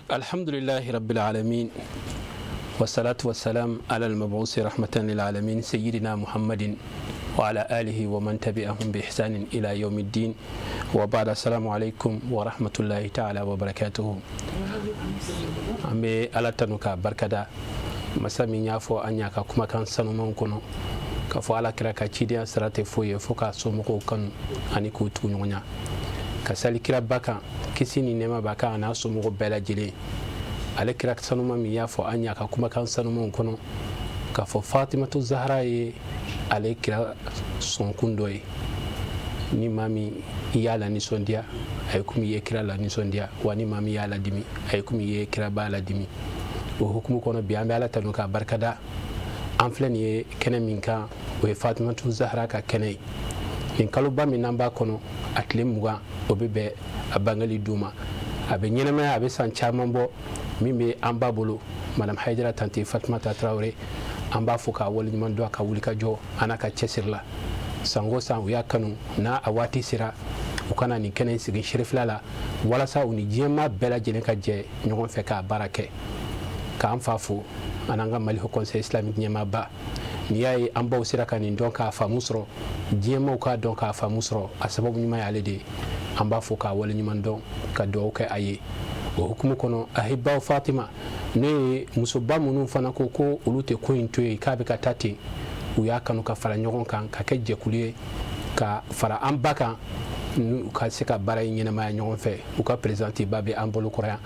Alhamdulillahi rabbil alamin wassalatu wassalam ala al-mab'usi rahmatan lil alamin sayyidina Muhammadin wa ala alihi wa man tabi'ahum bi ihsanin ila yawmiddin wa ba'da. Assalamu alaikum wa rahmatullahi ta'ala wa barakatuhu. An bɛ Ala tanu k'a barikada, masa min y'a fɔ an y'a ka kumakan sanumanw kɔnɔ k'a fɔ Ala kira ka cidenya sira tɛ foyi ye fo k'a somɔgɔw kanu ani k'u tugu ɲɔgɔn ɲa, ka sali kiraba kan, kisi ni nɛɛma b'a kan, a n'a somɔgɔw bɛɛ lajɛlen. Ale kira sanuma min y'a fɔ an y'a ka kumakan sanumanw kɔnɔ k'a fɔ Fatimatu Zahara ye ale kira sɔnkun dɔ ye, ni maa min i y'a la nisɔndiya, a ye komi i ye kira la nisɔndiya, wa ni maa min y'a ladimi, a ye komi i ye kiraba ladimi. O hukumu kɔnɔ, bi an bɛ Ala tanu k'a barikada. An filɛ nin ye kɛnɛ min kan, o ye Fatimatu Zahara ka kɛnɛ ye. Nin kaloba min n'an b'a kɔnɔ, a tile 20, o bɛ bɛn a bangeli don ma. A bɛ ɲɛnamaya, a bɛ san caman bɔ min bɛ an ba bolo, Madame Hayidara Tante Fatumata Tarawele. An b'a fo k'a waleɲuman dɔn a ka wulikajɔ a n'a ka cɛsiri la. San o san, u y'a kanu n'a a waati sera, u ka na nin kɛnɛ in sigi Serifila la, walasa u ni diɲɛmaa bɛɛ lajɛlen ka jɛ ɲɔgɔn fɛ k'a baara kɛ. K'an fa fo, an n'an ka Mali Haut Conseil islamique ɲɛmaaba. N'i y'a ye an baw sera ka nin dɔn k'a faamu sɔrɔ, diɲɛmaw k'a dɔn k'a faamu sɔrɔ, a sababu ɲuman y'ale de ye. An b'a fo k'a waleɲuman dɔn, ka dugawu kɛ a ye. O hukumu kɔnɔ, Ahibaw Fatima, n'o ye musoba minnu fana ko ko olu tɛ ko in to yen k'a bɛ ka taa ten, u y'a kanu ka fara ɲɔgɔn kan ka kɛ jɛkulu ye ka fara an ba kan, u ka se ka baara in ɲɛnamaya ɲɔgɔn fɛ. U ka présidente ba bɛ an bolo kɔrɔ yan.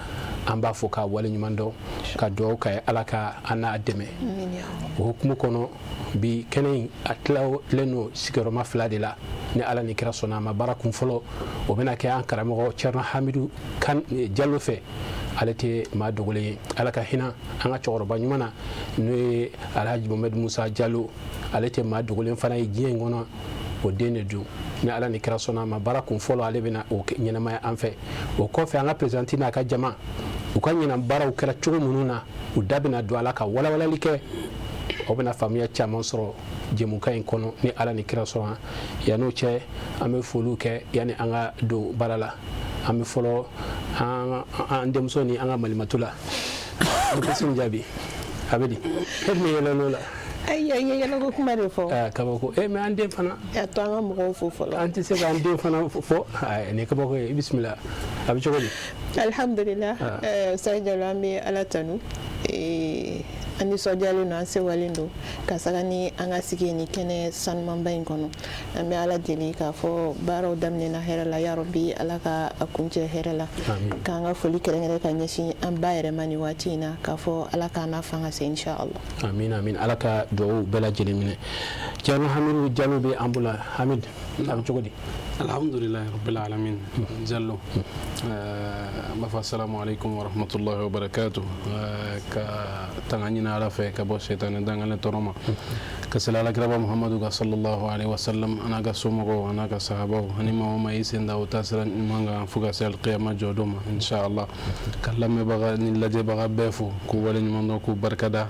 An b'a fo k'a waleɲuman dɔn, ka dugawu kɛ, Ala ka an n'a dɛmɛ. O hukumu kɔnɔ, bi kɛnɛ in a tilen don sigiyɔrɔma fila de la. Ni Ala ni kira sɔnna a ma, baara kun fɔlɔ, o bɛna kɛ an karamɔgɔ Cɛrno Hamidu kan Jalo fɛ. Ale tɛ maa dogolen ye. Ala ka hinɛ an ka cɛkɔrɔba ɲuman na, n'o ye Alhaji Mohamed Musa Jalo. Ale tɛ maa dogolen fana ye diɲɛ in kɔnɔ, o den de don. Ni Ala ni kira sɔnna a ma, baara kun fɔlɔ, ale bɛna o ɲɛnamaya an fɛ. O kɔfɛ, an ka présidente n'a ka jama, u ka ɲinan baaraw kɛra cogo minnu na, u da bɛna don a la ka walawalali kɛ. Aw bɛna faamuya caman sɔrɔ jɛmukan in kɔnɔ, ni Ala ni kira sɔnna. Yan'o cɛ, an bɛ foliw kɛ yanni an ka don baara la. An bɛ fɔlɔ an denmuso ni an ka malimatu la. An bɛ jaabi a bɛ di e min yɛlɛ la. Ayi, an ye yɛlɛko kuma de fɔ. Kabako e, mais an den fana. A to an ka mɔgɔw fo fɔlɔ. An tɛ se k'an den fana fɔ, nin ye kabako ye. I bisimila, a bɛ cogo di? Alhamdulillah, Sayi Jalo, an bɛ Ala tanu. An nisɔndiyalen don, an sewalen don ka saga ni an ka sigi ni kɛnɛ sanumanba in kɔnɔ. An bɛ Ala deli k'a fɔ baaraw daminɛna hɛrɛ la, yarabi Ala ka a kuncɛ hɛrɛ la. K'an ka foli kɛrɛnkɛrɛn ka ɲɛsin an ba yɛrɛ ma nin waati in na, k'a fɔ Ala k'an n'a fanga se, inshallah. Amin, amin. Ala ka dugawu bɛɛ lajɛlen minɛ. Cɛrno Hamidu Jalo bɛ an bolo. Hamid, a bɛ cogo di? Alhamdulilahi rabbil alamin. Jallo, an b'a fɔ assalamu alaikum wa rahmatullahi wa barakatuh, ka tanga ɲini Ala fɛ ka bɔ shetani dangalen tɔɔrɔ ma, ka sali alakiraba Muhammadu ka sallallahu alaihi wasallam, a n'a ka somɔgɔw, a n'a ka sahabaw, ani maa o maa y'i sen da o taasira ɲuman kan fo ka se alqiyama jɔ don ma, inshallah. Ka lamɛnbaga ni lajɛbaga bɛɛ fo k'u waleɲuman dɔn, k'u barikada,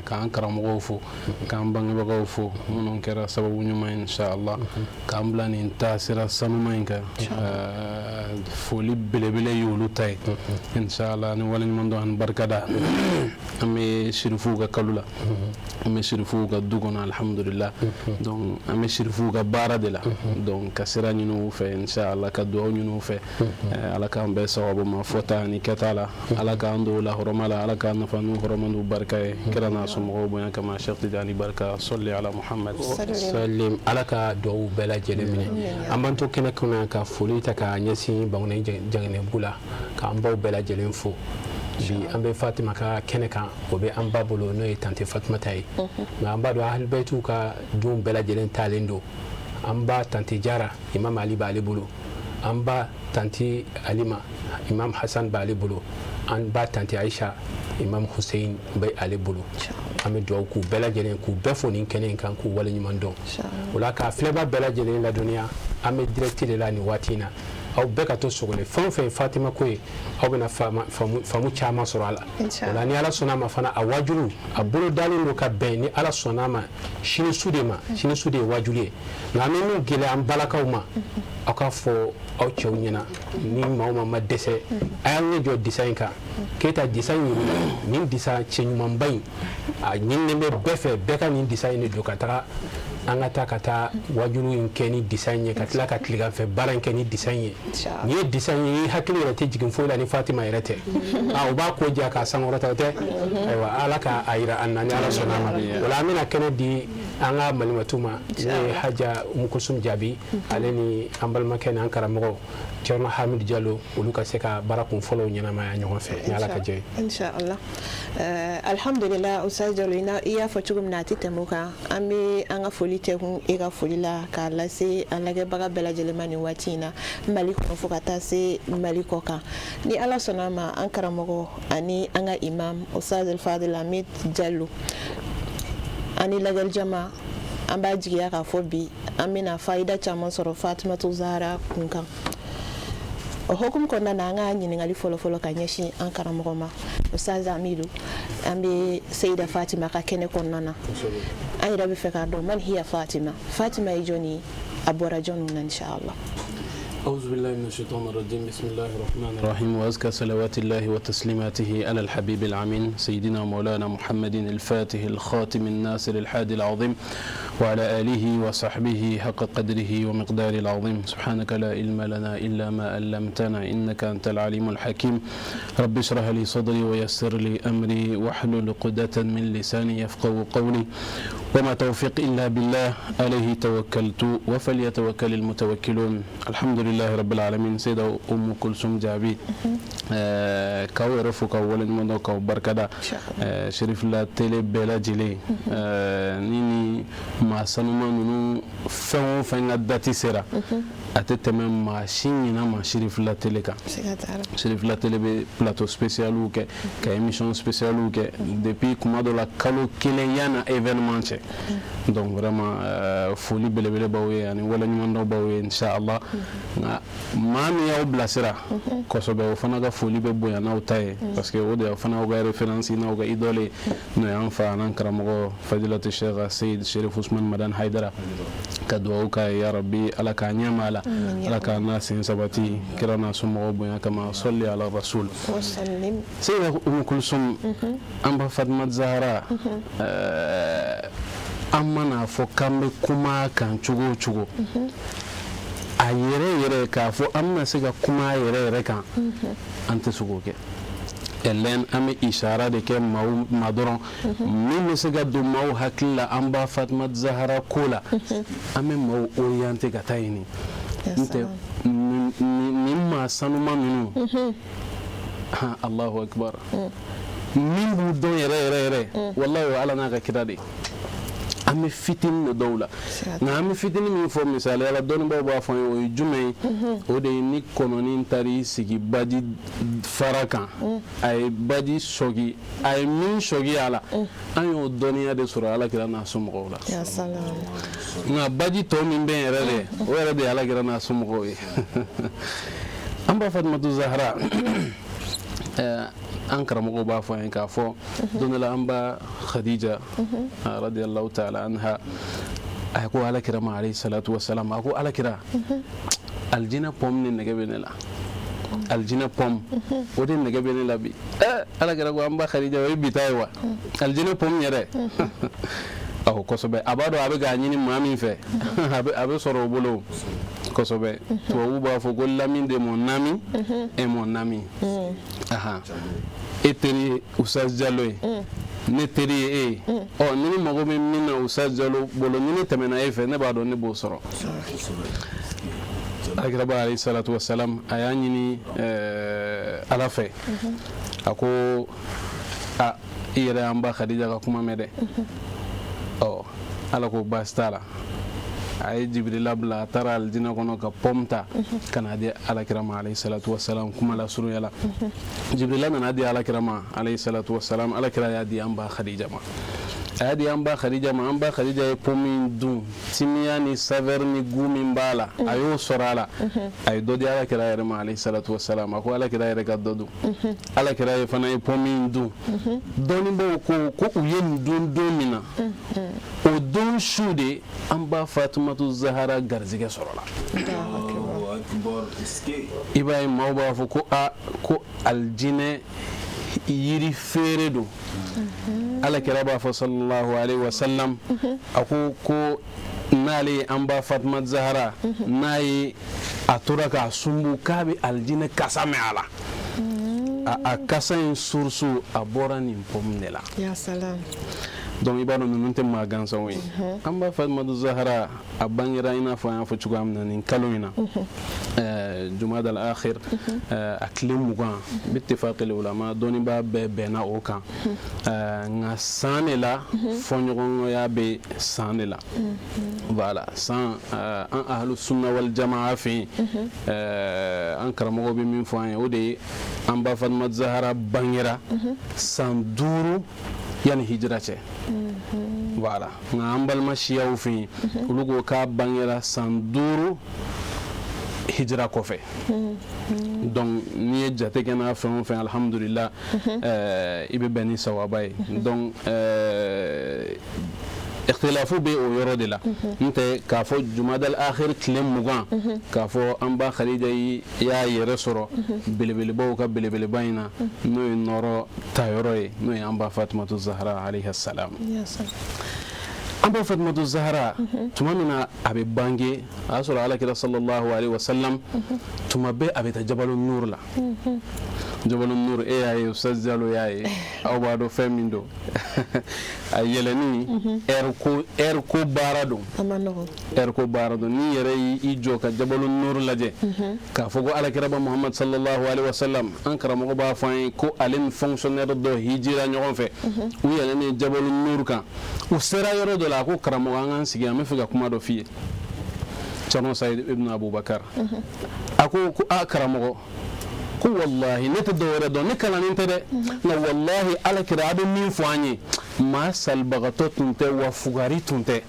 k'an karamɔgɔw fo, k'an bangebagaw fo minnu kɛra sababu ɲuman ye, inshallah, k'an bila nin taasira sanuma in kan. Foli belebele y'olu ta ye, inshallah, ni waleɲuman dɔn ani barikada. An bɛ sirifuw ka kalo la, an bɛ sirifuw ka du kɔnɔ, alhamdulillah. Donc an bɛ sirifuw ka baara de la. Donc ka sira ɲini u fɛ, inshallah, ka dugawu ɲini u fɛ. Ala k'an bɛɛ sababu ma fɔta ani kɛta la. Ala k'an don la hɔrɔma la, Ala k'an nafa n'u hɔrɔma n'u barika ye, kira n'a somɔgɔw bonya kama, Cheikh Tidiane barika. Sɔli ala Muhammad. Salim. Ala ka dugawu bɛɛ lajɛlen minɛ. An b'an to kɛnɛ kɔnɔ ka foli ta ka ɲɛsin Bankoni Janginɛbugu la, k'an baw bɛɛ lajɛlen fo. Bi an bɛ Fatima ka kɛnɛ kan, o bɛ an ba bolo, n'o ye tante Fatumata ye. Nka an b'a dɔn ahlibɛtiw ka denw bɛɛ lajɛlen taalen don. An ba tante Jara, Imam Ali b'ale bolo. An ba tante Alima, Imam Hassan b'ale bolo. An ba tante Aisha, Imam Hussein bɛ ale bolo. An bɛ dugawu k'u bɛɛ lajɛlen, k'u bɛɛ fo nin kɛnɛ in kan, k'u waleɲuman dɔn. O la, k'a filɛba bɛɛ lajɛlen ladɔnniya, an bɛ direct de la nin waati in na. Aw bɛɛ ka to sɔgɔlen, fɛn o fɛn ye Fatima ko ye, aw bɛna faamu caman sɔrɔ a la. O la, ni Ala sɔnna a ma fana, a wajulu a bolo dalen don ka bɛn, ni Ala sɔnna a ma, sini su de ma. Sini su de ye wajulu ye. Nka an bɛ min gɛlɛya an balakaw ma, aw k'a fɔ aw cɛw ɲɛna, ni maa o maa ma dɛsɛ, a y'aw ɲɛ jɔ disa in kan. Keyita, disa in, nin disa cɛ ɲumanba in, a ɲininen bɛ bɛɛ fɛ, bɛɛ ka nin disa in de don ka taga. An ka taa, ka taa wajulu in kɛ ni disa in ye, ka tila ka tileganfɛ baara in kɛ ni disa in ye. N'i ye disa in ye, i hakili yɛrɛ tɛ jigin foyi la ni Fatima yɛrɛ tɛ. A o b'a ko diya k'a sankɔrɔta, o tɛ. Ayiwa, Ala ka a yira an na, ni Ala sɔnna a ma. O la, an bɛna kɛnɛ di an ka malimatu ma, n'o ye Haja Umukusum Jaabi, ale ni an balimakɛ ni an karamɔgɔ Thierno Hamidou Diallo, olu ka se ka baara kun fɔlɔw ɲɛnamaya ɲɔgɔn fɛ, ni Ala ka jɛ ye. Inshallah. Alhamdulillah, Ustaz Jalo, i y'a fɔ cogo min na, a tɛ tɛmɛ o kan. An bɛ an ka foli tɛkun e ka foli la k'a lase an lajɛbaga bɛɛ lajɛlen ma nin waati in na, Mali kɔnɔ fo ka taa se Mali kɔ kan. Ni Ala sɔnna a ma, an karamɔgɔ ani an ka imam Ustaz El Fadil Hamid Jalo ani lajɛli jama, an b'a jigiya k'a fɔ bi an bɛna fayida caman sɔrɔ Fatimatu Zahara kun kan. O hukumu kɔnɔna na, an ka ɲininkali fɔlɔfɔlɔ ka ɲɛsin an karamɔgɔ ma, Ustaz Amidu, an bɛ Seyida Fatima ka kɛnɛ kɔnɔna na. An yɛrɛ bɛ fɛ k'a dɔn, man hiya Fatima? Fatima ye jɔnni ye? A bɔra jɔnniw na, inshallah? أعوذ بالله من الشيطان الرجيم، بسم الله الرحمن الرحيم، وأزكى صلوات الله وتسليماته على الحبيب العمين سيدنا مولانا محمد الفاتح الخاتم الناصر الحادي العظيم، وعلى آله وصحبه حق قدره ومقداره العظيم. سبحانك لا علم لنا إلا ما علمتنا إنك أنت العليم الحكيم. رب اشرح لي صدري ويسر لي أمري واحلل عقدة من لساني يفقهوا قولي، وما توفيقي إلا بالله، عليه توكلت وفليتوكل المتوكلون. الحمد لله رب العالمين. سيدة أم كلثوم جابي، k'aw yɛrɛ fo, k'aw waleɲuman dɔn, k'aw barikada. Cherifla Télé bɛɛ lajɛlen, ni maa sanuman ninnu, fɛn o fɛn ka date sera, a tɛ tɛmɛ maa si ɲinɛ ma Cherifla Télé kan. Cherifla Télé bɛ plateau spécialiw kɛ, ka émission spécialiw kɛ depuis kuma dɔ la kalo kelen yanni événement cɛ. Donc vraiment, foli belebele b'aw ye ani waleɲuman dɔn b'aw ye, inchallah. Nka maa min y'aw bilasira kosɛbɛ, o fana ka foli bɛ bonya n'aw ta ye, parce que o de y'aw fana aw ka référence n'aw ka idole ye, n'o y'an fa an'an karamɔgɔ Fadilatu Cheikh Seyid Sherif Usman Madan Haidara. Ka dugawu k'a ye, ya Rabbi, Ala k'a ɲɛma la, Ala k'a n'a sen sabati kira n'a somɔgɔw bonya kama. Sɔli ala rasul. Seyida Umu Kulsum, an ba Fatima Zahara, an mana fɔ k'an bɛ kuma kan cogo o cogo, a yɛrɛ yɛrɛ k'a fɔ an bɛna se ka kuma a yɛrɛ yɛrɛ kan, an tɛ se k'o kɛ. Ɛlɛn, an bɛ isara de kɛ maaw ma dɔrɔn, min bɛ se ka don maaw hakili la an ba Fatima Zahara ko la, an bɛ maaw orienté ka taa yen. N tɛ nin maa sanuma ninnu, Allahu akbar, min b'u dɔn yɛrɛ yɛrɛ yɛrɛ, wallahi, o ye Ala n'a ka kira de ye. An bɛ fitinin de dɔw la, nka an bɛ fitinin min fɔ, misaliya la, dɔnnibaaw b'a fɔ an ye, o ye jumɛn ye? O de ye ni kɔnɔnin taar'i sigi baji fara kan, a ye baji sɔgi, a ye min sɔgi a la, an y'o dɔnniya de sɔrɔ Ala kira n'a somɔgɔw la. Nka baji tɔ min bɛ yen yɛrɛ de, o yɛrɛ de ye Ala kira n'a somɔgɔw ye. An b'a Fatumatu Zahara, an karamɔgɔw b'a fɔ an ye k'a fɔ don dɔ la, an ba Khadija radiyallahu ta'ala anha, a ko Ala kira ma alayhi salatu wasalam, a ko Ala kira, alijinɛ pomme ni nɛgɛ bɛ ne la, alijinɛ pomme o de nɛgɛ bɛ ne la bi. Ala kira ko, an ba Khadija, o ye bi ta ye wa, alijinɛ pomme yɛrɛ? Awɔ, kosɛbɛ. A b'a dɔn a bɛ k'a ɲini maa min fɛ, a bɛ sɔrɔ o bolo kosɛbɛ. Tubabu b'a fɔ ko l'ami de mon ami est mon ami. Ahan, e teri ye Usaz Jalo ye, ne teri ye e ye. Ɔ, ni ne mago bɛ min na Usaz Jalo bolo, ni ne tɛmɛna e fɛ, ne b'a dɔn ne b'o sɔrɔ. Alakiraba alayhi salatu wasalam, a y'a ɲini Ala fɛ, a ko a i yɛrɛ y'an ba Khadija ka kuma mɛn dɛ. Ɔ, Ala ko baasi t'a la. A ye Jibirila bila, a taara alijinɛ kɔnɔ ka pomme ta ka n'a di Alakira ma alayhi salatu wasalam. Kuma la surunya la, Jibirila nana di Alakira ma alayhi salatu wasalam, Alakira y'a di an ba Khadija ma. A y'a di an ba Khadija ma. An ba Khadija ye pomme in dun, timiya ni saveur ni goût min b'a la, a y'o sɔrɔ a la. A ye dɔ di Ala kira yɛrɛ ma, alayhi salatu wasalam. A ko Ala kira yɛrɛ ka dɔ dun. Ala kira ye fana ye pomme in dun. Dɔnnibaaw ko u ye nin dun don min na, o don su de an ba Fatumatu Zahara garizigɛ sɔrɔla. I b'a ye, maaw b'a fɔ ko a ko alijinɛ yiri feere don. Ala kira b'a fɔ, sallallahu alaihi wasallam, a ko n'ale ye an ba Fatima Zahara, n'a ye a tora k'a sunbu, k'a bɛ alijinɛ kasa mɛn a la. A kasa in source, a bɔra nin pomme de la. Ya salam. Donc i b'a dɔn, ninnu tɛ maa gansanw ye. An ba Fatimatu Zahara, a bangera, i n'a fɔ an y'a fɔ cogoya min na, nin kalo in na, jumada al akhir, a tile 20, bittifaqil ulama, dɔnnibaa bɛɛ bɛnna o kan. Nka san de la, fɔɲɔgɔnkɔya bɛ san de la. Voilà, san, an ahlu sunna wal jamaa fɛ yen, an karamɔgɔw bɛ min fɔ an ye, o de ye an ba Fatimatu Zahara bangera san 5 yanni hijira cɛ. Voilà, nka an balima siyaw fɛ yen, olu ko k'a bangera san 5 hijira kɔfɛ. Donc n'i ye jate kɛ n'a fɛn o fɛn, alhamdulillah, i bɛ bɛn ni sawaba ye. Donc ikhtilafu bɛ o yɔrɔ de la. N tɛ k'a fɔ jumadal akhir tile 20, k'a fɔ an ba Khadija y'a yɛrɛ sɔrɔ belebelebaw ka belebeleba in na, n'o ye nɔrɔ tayɔrɔ ye, n'o ye an ba Fatumatu Zahara alayhi salam. An ba Fatumatu Zahara, tuma min na a bɛ bange, a y'a sɔrɔ Alakira sallallahu alaihi wasallam tuma bɛɛ a bɛ taa Jabalu Nur la. Jabalu Nur, e y'a ye, Ustaz Jalo y'a ye, aw b'a dɔn fɛn min don. A yɛlɛnni, heure ko baara don. A ma nɔgɔn. Heure ko baara don. N'i yɛrɛ y'i jɔ ka Jabalu Nur lajɛ, k'a fɔ ko Alakiraba Muhammad sallallahu alaihi wasallam, an karamɔgɔ b'a fɔ an ye ko ale ni fonctionnaire dɔ hijira ɲɔgɔn fɛ, u yɛlɛnnen Jabalu Nur kan, u sera yɔrɔ dɔ la, a ko: "Karamɔgɔ, an k'an sigi, an bɛ fɛ ka kuma dɔ f'i ye." Thierno Saïd Ibn Abubakar a ko a karamɔgɔ, ko wallahi ne tɛ dɔwɛrɛ dɔn, ne kalannen tɛ dɛ, nka wallahi Alakira, a bɛ min fɔ an ye, maa salibagatɔ tun tɛ wa fugari tun tɛ,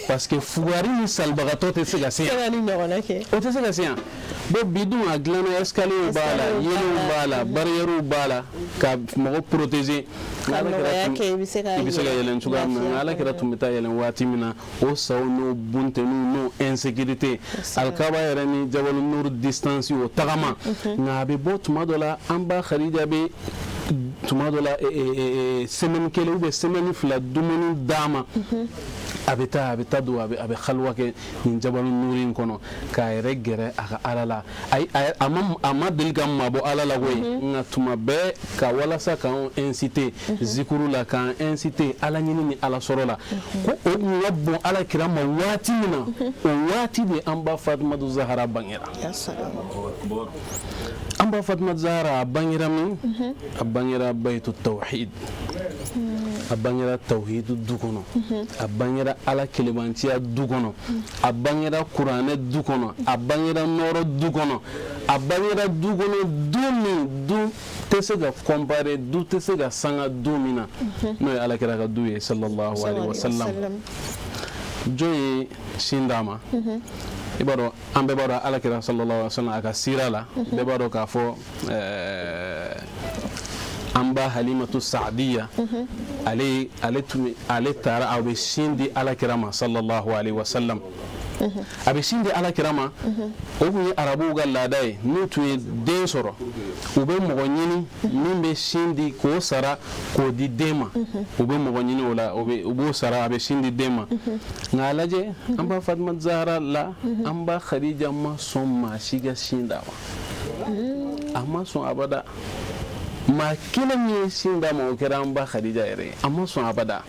parce que fugari ni salibagatɔ tɛ se ka se yan. Ni ɲɔgɔnna kɛ. O tɛ se ka se yan. Bon, bi dun, a dilanna, escalier b'a la, yelenw b'a la, barrières b'a la ka mɔgɔ protéger. Ka nɔgɔya kɛ, i bɛ se ka i bɛ se ka yɛlɛn cogoya min na. Nka Alakira tun bɛ taa yɛlɛn waati min na, o saw n'o bunteniw n'o insécurité, alikaba yɛrɛ ni Jabalu Nur distance, o tagama. Nka a bɛ bɔ tuma dɔ la, an ba Khadija bɛ tuma dɔ la semaine kelen ou bien semaine 2 dumuni d'a ma, a bɛ taa don, a bɛ xaluwa kɛ nin Jabalu Nur in kɔnɔ k'a yɛrɛ gɛrɛ a ka Ala la. Ayi, a ma deli ka mabɔ Ala la koyi, nka tuma bɛɛ ka walasa k'anw inciter zikuru la, k'an inciter Ala ɲini ni Ala sɔrɔ la, ko o tun ka bon Ala kira ma. Waati min na, o waati de an ba Fatumatu Zahara bangera. Ya salam. An ba Fatumatu Zahara, a bangera min? A bangera bayitu tawhid, a bangera tawhidu du kɔnɔ, a bangera Ala kelebanciya du kɔnɔ, a bangera kuranɛ du kɔnɔ, a bangera nɔɔrɔ du kɔnɔ, a bangera du kɔnɔ, du min du tɛ se ka comparer, du tɛ se ka sanga du min na, n'o ye Alakira ka du ye, sallallahu alaihi wasallam. Jɔn ye sin d'a ma? I b'a dɔn, an bɛɛ b'a dɔn, Alakira sallallahu alaihi wasallam, a ka sira la, bɛɛ b'a dɔn k'a fɔ an ba Halimatu Saadiya, ale tun ale taara, a bɛ sin di Alakira ma sallallahu alaihi wasallam. A bɛ sin di Alakira ma. O tun ye arabuw ka laada ye. N'u tun ye den sɔrɔ, u bɛ mɔgɔ ɲini min bɛ sin di, k'o sara k'o di den ma. U bɛ mɔgɔ ɲini o la, u b'o sara, a bɛ sin di den ma. Nka a lajɛ, an ba Fatima Zahara la, an ba Khadija ma sɔn maa si ka sin d'a ma. A ma sɔn abada. Maa kelen min ye sin d'a ma, o kɛra an ba Khadija yɛrɛ ye. A ma sɔn abada,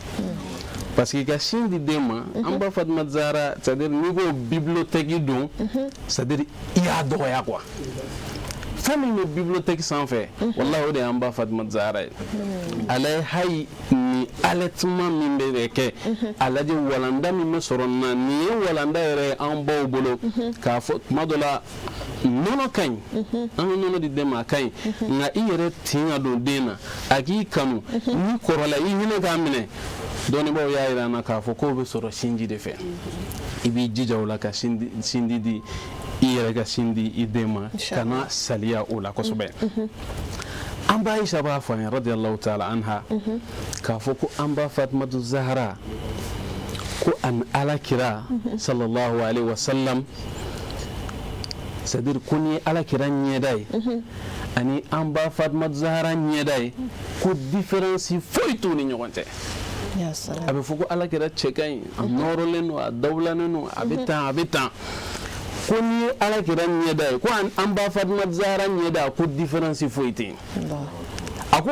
parce que ka sin di den ma, an ba Fatima Zahara, c'est à dire n'i ko bibliothèque don, c'est à dire i y'a dɔgɔya quoi. Fɛn min bɛ bibliothèque sanfɛ, wallahi, o de y'an ba Fatima Zahara ye. Ale hayi ni allaitement min bɛ kɛ, a lajɛ walanda min bɛ sɔrɔ nin na, nin ye walanda yɛrɛ ye an baw bolo, k'a fɔ tuma dɔ la nɔnɔ ka ɲi, an ka nɔnɔ di den ma, a ka ɲi, nka i yɛrɛ tin ka don den na, a k'i kanu, n'i kɔrɔla, i hinɛ k'a minɛ. Dɔnnibaaw y'a jira an na k'a fɔ k'o bɛ sɔrɔ sinji de fɛ. I b'i jija o la ka sinji di i yɛrɛ, ka sin di i den ma, kana saliya o la kosɛbɛ. An ba Aisha b'a fɔ an ye, radiyallahu ta'ala anha, k'a fɔ ko an ba Fatumatu Zahara ko ani Ala kira sallallahu alaihi wasallam, c'est à dire ko n'i ye Ala kira ɲɛda ye ani an ba Fatumatu Zahara ɲɛda ye, ko différence foyi t'u ni ɲɔgɔn cɛ. A bɛ fɔ ko Ala kira cɛ ka ɲi, a nɔrɔlen don, a dawulanen don, a bɛ tan, a bɛ tan. Ko n'i ye Ala kira ɲɛda ye, ko an ba Fatumatu Zahara ɲɛda, ko différence foyi tɛ yen. A ko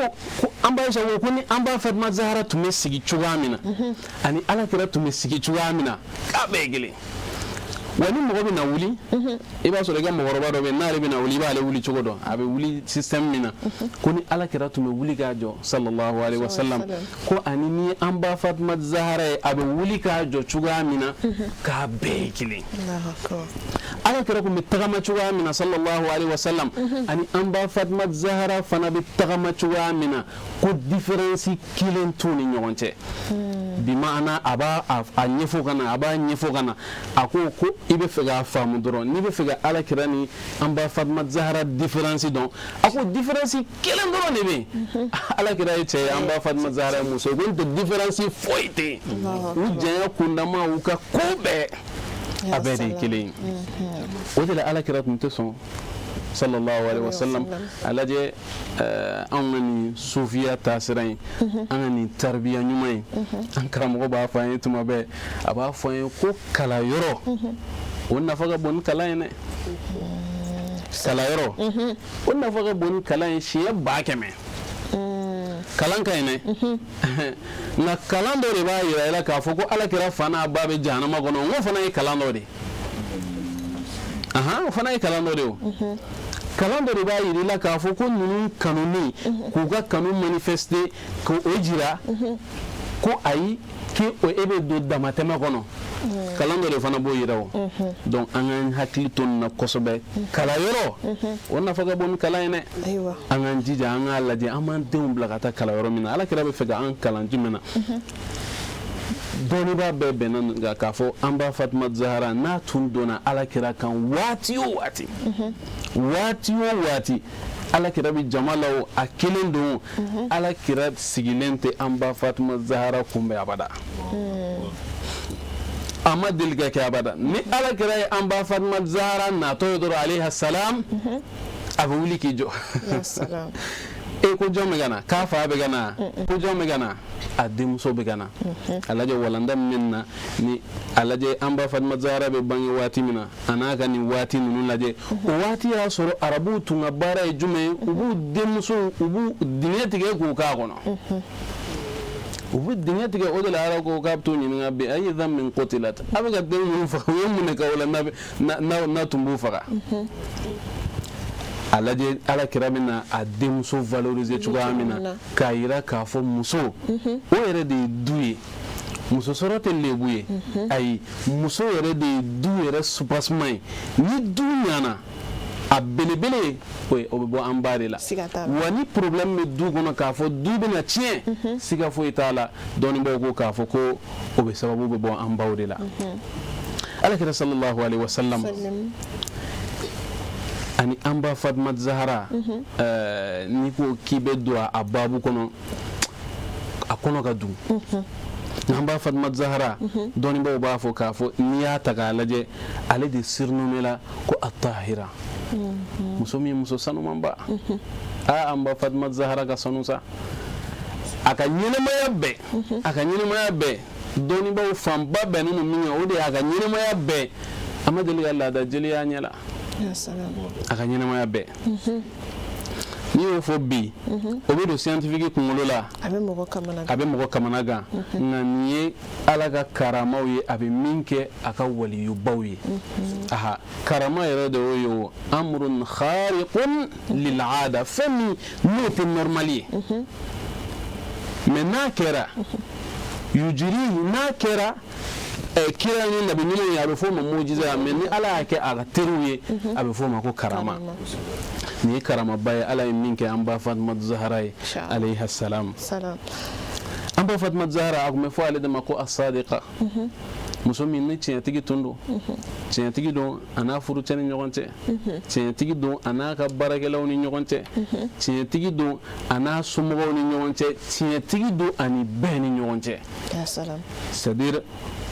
an ba Aisha ko ni an ba Fatumatu Zahara tun bɛ sigi cogoya min na ani Ala kira tun bɛ sigi cogoya min na, k'a bɛɛ ye kelen. Wa ni mɔgɔ bɛ na wuli, i b'a sɔrɔ i ka mɔgɔkɔrɔba dɔ bɛ yen, n'ale bɛ na wuli, i b'ale wuli cogo dɔn, a bɛ wuli système min na. Ko ni Ala kira tun bɛ wuli k'a jɔ sallallahu alaihi wasallam, ko ani ni an ba Fatumatu Zahara ye, a bɛ wuli k'a jɔ cogoya min na, k'a bɛɛ ye kelen. Ala kira tun bɛ tagama cogoya min na sallallahu alaihi wasallam, ani an ba Fatumatu Zahara fana bɛ tagama cogoya min na, ko différence kelen t'u ni ɲɔgɔn cɛ. Bi maana a b'a a ɲɛfɔ ka na, a b'a ɲɛfɔ ka na. A ko ko i bɛ fɛ k'a faamu dɔrɔn, n'i bɛ fɛ ka Ala kira ni an ba Fatumatu Zahara différence dɔn, a ko différence kelen dɔrɔn de bɛ yen: Ala kira ye cɛ ye, an ba Fatumatu Zahara ye muso ye. Ko n tɛ différence foyi tɛ yen, u janya kundama, u ka ko bɛɛ, a bɛɛ de ye kelen ye. O de la Ala kira tun tɛ sɔn sallallahu alaihi wasallam. A lajɛ, anw ka nin sufiya taasira in, an ka nin tarbiya ɲuman in, an karamɔgɔ b'a fɔ an ye tuma bɛɛ, a b'a fɔ an ye ko kalanyɔrɔ, o nafa ka bon ni kalan ye dɛ. Kalanyɔrɔ, o nafa ka bon ni kalan ye siɲɛ 100 000. Kalan ka ɲi dɛ, nka kalan dɔ de b'a yira i la k'a fɔ ko Ala kira fa n'a ba bɛ jahanama kɔnɔ. N ko fana ye kalan dɔ de ye. O fana ye kalan dɔ de ye. O kalan dɔ de b'a yira i la k'a fɔ ko ninnu kanuni, k'u ka kanu manifester, k'o jira ko ayi, k'e e bɛ don damatɛmɛ kɔnɔ, kalan dɔ de fana b'o yira. O donc an k'an hakili to nin na kosɛbɛ. Kalanyɔrɔ, o nafa ka bon ni kalan ye dɛ. An k'an jija, an k'a lajɛ an b'an denw bila ka taa kalanyɔrɔ min na. Ala kira bɛ fɛ k'an kalan jumɛn na? Dɔnnibaa bɛɛ bɛnna k'a fɔ an ba Fatumatu Zahara, n'a tun donna Ala kira kan waati o waati, waati o waati, Ala kira bɛ jama la o, a kelen don, Ala kira sigilen tɛ an ba Fatumatu Zahara kunbɛn abada. A ma deli ka kɛ abada. Ni Ala kira ye an ba Fatumatu Zahara natɔ ye dɔrɔn, alayhi salam, a bɛ wuli k'i jɔ. E ko jɔn bɛ ka na? K'a fa bɛ ka na. Ko jɔn bɛ ka na? A denmuso bɛ ka na. A lajɛ walanda min na ni a lajɛ, an ba Fatumatu Zahara bɛ bange waati min na, a n'a ka nin waati ninnu lajɛ. O waati y'a sɔrɔ arabuw tun ka baara ye jumɛn ye? U b'u denmusow, u b'u dingɛ tigɛ k'u k'a kɔnɔ, u bɛ dingɛ tigɛ. O de la Ala ko k'a bɛ t'u ɲininka bi ayi dhanbin qutilat, a bɛ ka den minnu faga, u ye mun de kɛ o la n'a tun b'u faga? A lajɛ, Ala kira bɛ na a denmuso valoriser cogoya min na, k'a yira k'a fɔ muso, o yɛrɛ de ye du ye. Muso sɔrɔ tɛ lebu ye, ayi, muso yɛrɛ de ye du yɛrɛ soubassement ye. Ni du ɲana, a belebele o ye, o bɛ bɔ an ba de la. Wa ni problème bɛ du kɔnɔ, k'a fɔ du bɛna tiɲɛ, siga foyi t'a la, dɔnnibaaw ko k'a fɔ ko o bɛ sababu bɛ bɔ an baw de la. Ala kira sallallahu alaihi wasallam ani an ba Fatumatu Zahara, n'i ko k'i bɛ don a baabu kɔnɔ, a kɔnɔ ka dun. An ba Fatumatu Zahara, dɔnnibaaw b'a fɔ k'a fɔ n'i y'a ta k'a lajɛ, ale de surnommé la ko Atahira, muso min ye muso sanumanba. Aa, an ba Fatumatu Zahara ka sanu sa. A ka ɲɛnɛmaya bɛɛ, a ka ɲɛnɛmaya bɛɛ, dɔnnibaaw fanba bɛnnen don min kan, o de ye a ka ɲɛnɛmaya bɛɛ, a ma deli ka laada jeliya ɲɛ la, a ka ɲɛnɛmaya bɛɛ. N'i y'o fɔ bi, o bɛ don scientifique kunkolo la, a bɛ mɔgɔ kamana. A bɛ mɔgɔ kamana gan. Nka nin ye Ala ka karamaw ye, a bɛ min kɛ a ka waliyubaw ye. Aha, karama yɛrɛ de y'o ye. O amrun khariqun lil aada, fɛn min n'o tɛ normal ye, mais n'a kɛra yujiri, n'a kɛra kira ni nabi ɲumanw ye, a bɛ f'o ma mujiza. Mais ni Ala y'a kɛ a ka teriw ye, a bɛ f'o ma ko karama. Nin ye karamaba ye, Ala ye min kɛ an ba Fatumatu Zahara ye, alayhi salam. An ba Fatima Zahra, a tun bɛ fɔ ale de ma ko asadiqa, muso min ni tiɲɛtigi tun don. Tiɲɛtigi don a n'a furucɛ ni ɲɔgɔn cɛ, tiɲɛtigi don a n'a ka baarakɛlaw ni ɲɔgɔn cɛ, tiɲɛtigi don a n'a somɔgɔw ni ɲɔgɔn cɛ, tiɲɛtigi don a ni bɛɛ ni ɲɔgɔn cɛ. C'est à dire,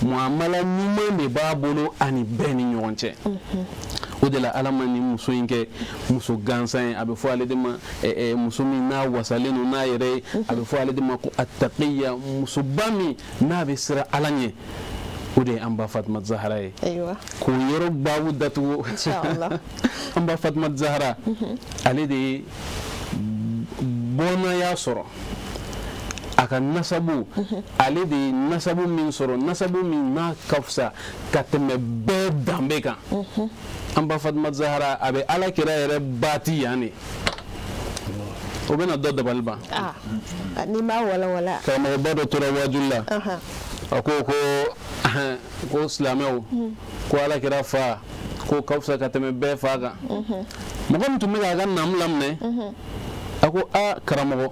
muamala ɲuman de b'a bolo a ni bɛɛ ni ɲɔgɔn cɛ. O de la, Ala ma nin muso in kɛ muso gansan ye. A bɛ fɔ ale de ma muso min n'a wasalen don n'a yɛrɛ ye. A bɛ fɔ ale de ma ko ataqiya, musoba min n'a bɛ siran Ala ɲɛ. O de ye an ba Fatima Zahara ye. K'o yɔrɔ baabu datugu, an ba Fatima Zahara, ale de ye bɔnnaya sɔrɔ a ka nasabu. Ale de ye nasabu min sɔrɔ, nasabu min n'a ka fisa ka tɛmɛ bɛɛ danbe kan. An ba Fatima Zahara, a bɛ Ala kira yɛrɛ baati yan de. O bɛna dɔ dabali ban. N'i m'a walawala. Karamɔgɔba dɔ tora wajuli la, a ko silamɛw ko Ala kira fa ko ka fisa ka tɛmɛ bɛɛ fa kan. Mɔgɔ min tun bɛ k'a ka naamu laminɛ, a ko: "A karamɔgɔ,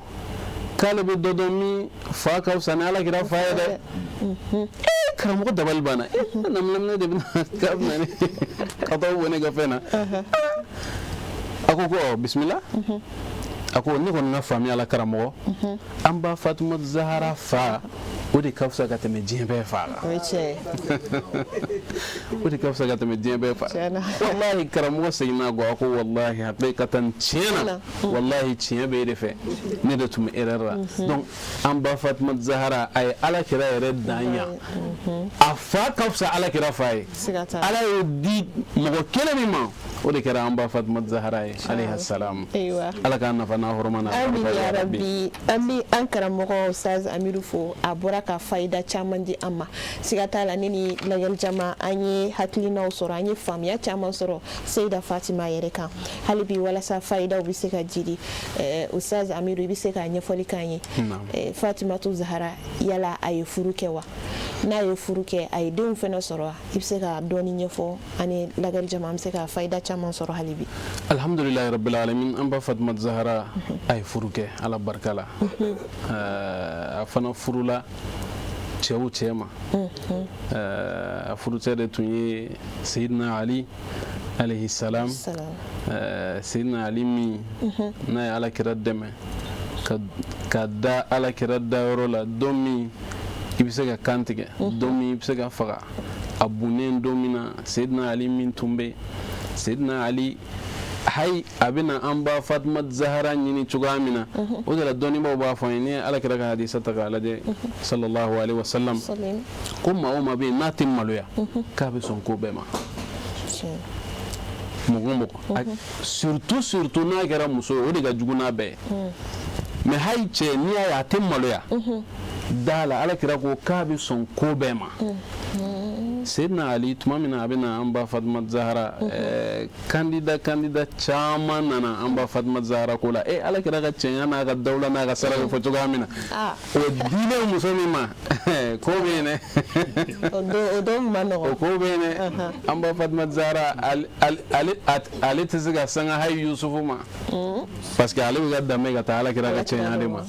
k'ale bɛ dɔ dɔn min fa ka fisa ni Ala kira fa ye dɛ." Ee, karamɔgɔ dabali banna. Ee, naamu laminɛ de bɛna k'a bɛna ni ka taa bɔ ne ka fɛn na. A ko ɔ, bisimila. A ko: "Ne kɔni ka faamuya la, karamɔgɔ, an ba Fatima Zahara fa, o de ka fisa ka tɛmɛ diɲɛ bɛɛ fa kan." O ye tiɲɛ ye. O de ka fisa ka tɛmɛ diɲɛ bɛɛ fa. Wallahi, karamɔgɔ seginna kɔ, a ko: "Wallahi, hakikatan, tiɲɛ na, wallahi, tiɲɛ bɛ e de fɛ, ne de tun bɛ erreur la." Donc an ba Fatima Zahara, a ye Ala kira yɛrɛ dan yan. A fa ka fisa Ala kira fa ye. Ala y'o di mɔgɔ kelen min ma, o de kɛra an ba Fatima Zahara ye, alayhi salam. Ala k'an nafa n'a hɔrɔma n'a. Amin ya rabbi. An bɛ an karamɔgɔ Ustaz Amidu fo. A bɔra ka fayida caman di an ma. Siga t'a la, ne ni lajɛli caman, an ye hakilinaw sɔrɔ, an ye faamuya caman sɔrɔ Seyida Fatima yɛrɛ kan. Hali bi, walasa fayidaw bɛ se ka jidi, Ustaz Amidu, i bɛ se ka ɲɛfɔli k'an ye. Fatimatu Zahara, yala a ye furu kɛ wa? N'a ye furu kɛ, a ye denw fana sɔrɔ wa? I bɛ se ka dɔɔni ɲɛfɔ ani lajɛli caman, an bɛ se ka fayida caman sɔrɔ hali bi. Alhamdulilayi rabbil alamin. An ba Fatima Zahara, a ye furu kɛ, Ala barika la. A fana furula cɛw cɛ ma. A furucɛ de tun ye Seyidina Ali alayhi salam. Seyidina Ali min n'a ye Ala kira dɛmɛ ka da Ala kira dayɔrɔ la don min i bɛ se ka kan tigɛ, don min i bɛ se ka faga, a bunnen don min na, Seyidina Ali min tun bɛ yen. Seyidina Ali hayi, a bɛna an ba Fatima Zahara ɲini cogoya min na, o de la dɔnnibaaw b'a fɔ an ye, n'i ye Ala kira ka hadisa ta k'a lajɛ, sallallahu alaihi wa sallam, ko maa o maa bɛ yen n'a tɛ maloya, k'a bɛ sɔn ko bɛɛ ma. Mɔgɔ mɔgɔ, surtout n'a kɛra muso ye, o de ka jugu n'a bɛɛ ye. Mais hali cɛ, n'i y'a ye a tɛ maloya da la, Ala kira ko k'a bɛ sɔn ko bɛɛ ma. Seyidina Ali, tuma min na a bɛ na an ba Fatima Zahara, candidat caman nana an ba Fatima Zahara ko la. E, Ala kira ka cɛnya n'a ka dawula n'a ka sara bɛ fɔ cogoya min na, o dilen muso min ma, ko bɛ yen dɛ. O don ma nɔgɔn. O ko bɛ yen dɛ. An ba Fatima Zahara, ale tɛ se ka sanga hali Yusufu ma, parce que ale bɛ ka danbe ka taa Ala kira ka cɛnya de ma.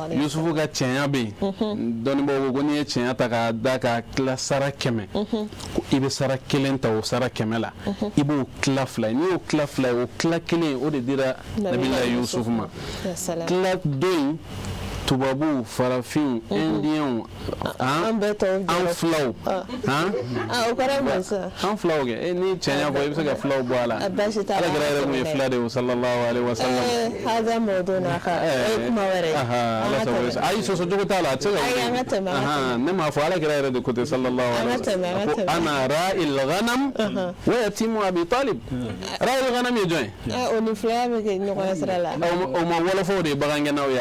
Yusufu ka cɛnya bɛ yen, dɔnnibaaw ko n'i ye cɛnya ta k'a da k'a tila sara 100, ko i bɛ sara kelen ta o sara 100 la, i b'o tila fila ye. N'i y'o tila fila ye, o tila kelen, o de dira Nabila Yusufu ma. Tila dɔ in, tubabuw, farafinw, indiyɛnw, an bɛɛ tɔw. An filaw. O kɔrɔ ye mun sisan? An filaw kɛ. E ni cɛnya fɔ, i bɛ se ka filaw bɔ a la. Baasi t'a la. Ala kira yɛrɛ tun ye fila de ye, sallallahu alaihi wa sallam. Haza mawdu na ka, o ye kuma wɛrɛ ye. Ala sago ye. Ayi, sɔsɔ cogo t'a la, a tɛ se ka. Ayi, an ka tɛmɛ, an ka tɛmɛ. Ne m'a fɔ, ala kira yɛrɛ de ko ten, sallallahu alaihi wa sallam. An ka tɛmɛ, an ka ko tɛmɛ. Ana ra'il ghanam wa yatimu Abi Talib. Ra'il ghanam ye jɔn ye? O ni filaya bɛ kɛ ɲɔgɔn sira la. O ma wɔlɔfɔw de ye bagangɛnnaw ye.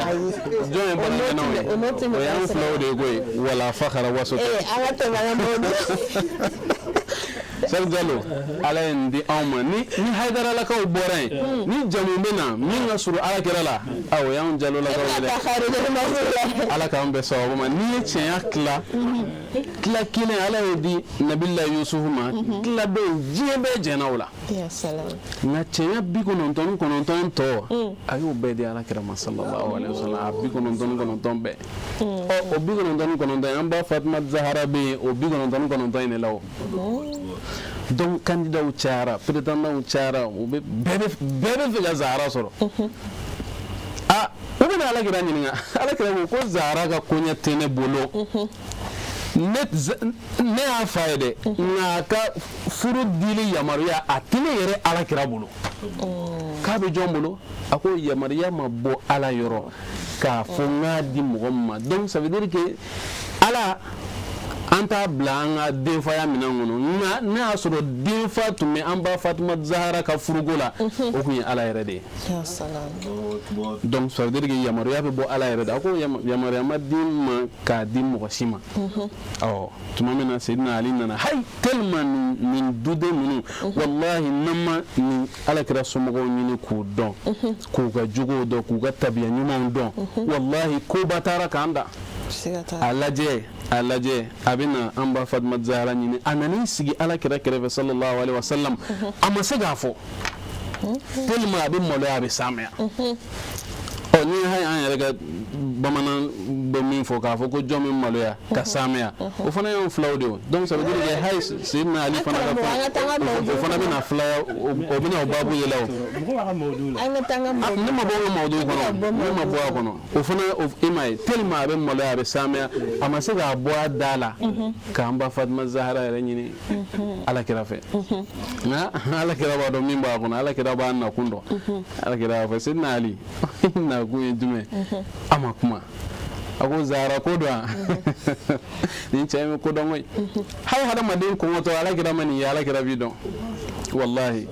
Jɔn ye bagangɛnnaw ye? O n'o tɛ O y'an filaw de ye koyi. Wala fakhara waso. Ee, an ka tɛmɛ, an ka mawdu. Sɛki Jalo, Ala ye nin di anw ma. Ni Hayidaralakaw bɔra yen, ni jamu bɛ na min ka surun Ala kira la, a o y'anw Jalolakaw ye dɛ. Ala k'an bɛn sababu ma. N'i ye cɛnya tila Tila kelen Ala y'o di Nabila Yusufu ma, tila dɔ in diɲɛ bɛɛ jɛnna o la. Nka cɛnya 99 tɔ, a y'o bɛɛ di Ala kira ma sallallahu alaihi wasallam, a 99 bɛɛ. Ɔ, o 99, an ba Fatima Zahara bɛ yen o 99 in de la o. Donc candidat cayara, prétendant cayara, u bɛ bɛɛ bɛ fɛ ka Zahara sɔrɔ. Ah, u bɛna Ala kira ɲininka. Ala kira ko ko Zahara ka koɲɛ tɛ ne bolo. Ne y'a fa ye dɛ, nka a ka furu dili yamaruya a tɛ ne yɛrɛ Ala kira bolo. K'a bɛ jɔn bolo? A ko yamaruya ma bɔ Ala yɔrɔ k'a fɔ n k'a di mɔgɔ min ma. Donc ça veut dire que Ala an t'a bila an ka denfaya minɛn kɔnɔ, nka n'a y'a sɔrɔ denfa tun bɛ an ba Fatima Zahara ka furuko la, o tun ye Ala yɛrɛ de ye. Donc ça veut dire que yamaruya bɛ bɔ Ala yɛrɛ de. A ko yamaruya ma di n ma k'a di mɔgɔ si ma. Ɔ, tuma min na Seydina Ali nana, hayi, tellement nin duden ninnu, wallahi, n'an ma nin Ala kira somɔgɔw ɲini k'u dɔn, k'u ka jogow dɔn, k'u ka tabiya ɲumanw dɔn, wallahi, koba taara k'an da. A lajɛ, a lajɛ, a bɛ na an ba Fatima Zahara ɲini. A nan'i sigi Ala kira kɛrɛfɛ sallallahu alaihi wasallam, a ma se k'a fɔ tellement a bɛ maloya, a bɛ saamɛya. Ɔ, ni hali an yɛrɛ ka bamanan bɛ min fɔ k'a fɔ ko jɔn bɛ maloya ka saamɛya, o fana y'anw filaw de ye. Donc ça veut dire que hali Seydina Ali fana ka o fana bɛna filaya, o bɛna o baabu de la o. Ne ma bɔ n ka mawudu kɔnɔ, ne ma bɔ a kɔnɔ. O fana, e m'a ye, tellement a bɛ maloya, a bɛ saamɛya, a ma se k'a bɔ a da la k'an ba Fatima Zahara yɛrɛ ɲini Ala kira fɛ. Nka Ala kira b'a dɔn min b'a kɔnɔ, Ala kira b'a nakun dɔn. Ala kira b'a fɔ Seydina Ali, nakun ye jumɛn? A ma kuma, a ko Zahara ko don. Nin cɛ in bɛ ko dɔn koyi. Hali hadamaden kɔngɔtɔ, Ala kira ma nin ye, Ala kira b'i dɔn wallahi.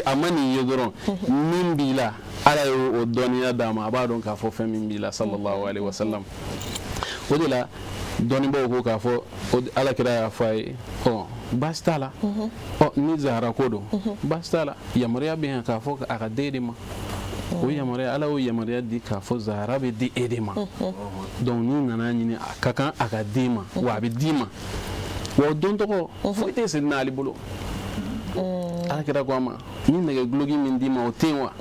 A ma nin ye dɔrɔn, min b'i la, Ala y'o dɔnniya d'a ma, a b'a dɔn k'a fɔ fɛn min b'i la sallallahu alaihi wasallam. O de la dɔnnibaaw ko k'a fɔ Ala kira y'a fɔ a ye, ɔ, baasi t'a la, ɔ, ni Zahara ko don, baasi t'a la, yamaruya bɛ yan k'a fɔ a ka den de ma. O yamaruya, Ala y'o yamaruya di k'a fɔ Zahara bɛ di e de ma. Donc n'i nana ɲini, a ka kan a ka d'i ma, wa a bɛ d'i ma, wa o don tɔgɔ foyi tɛ Seydina Ali bolo. Ala kira ko a ma, ni nɛgɛ guloki min d'i ma, o tɛ yen wa?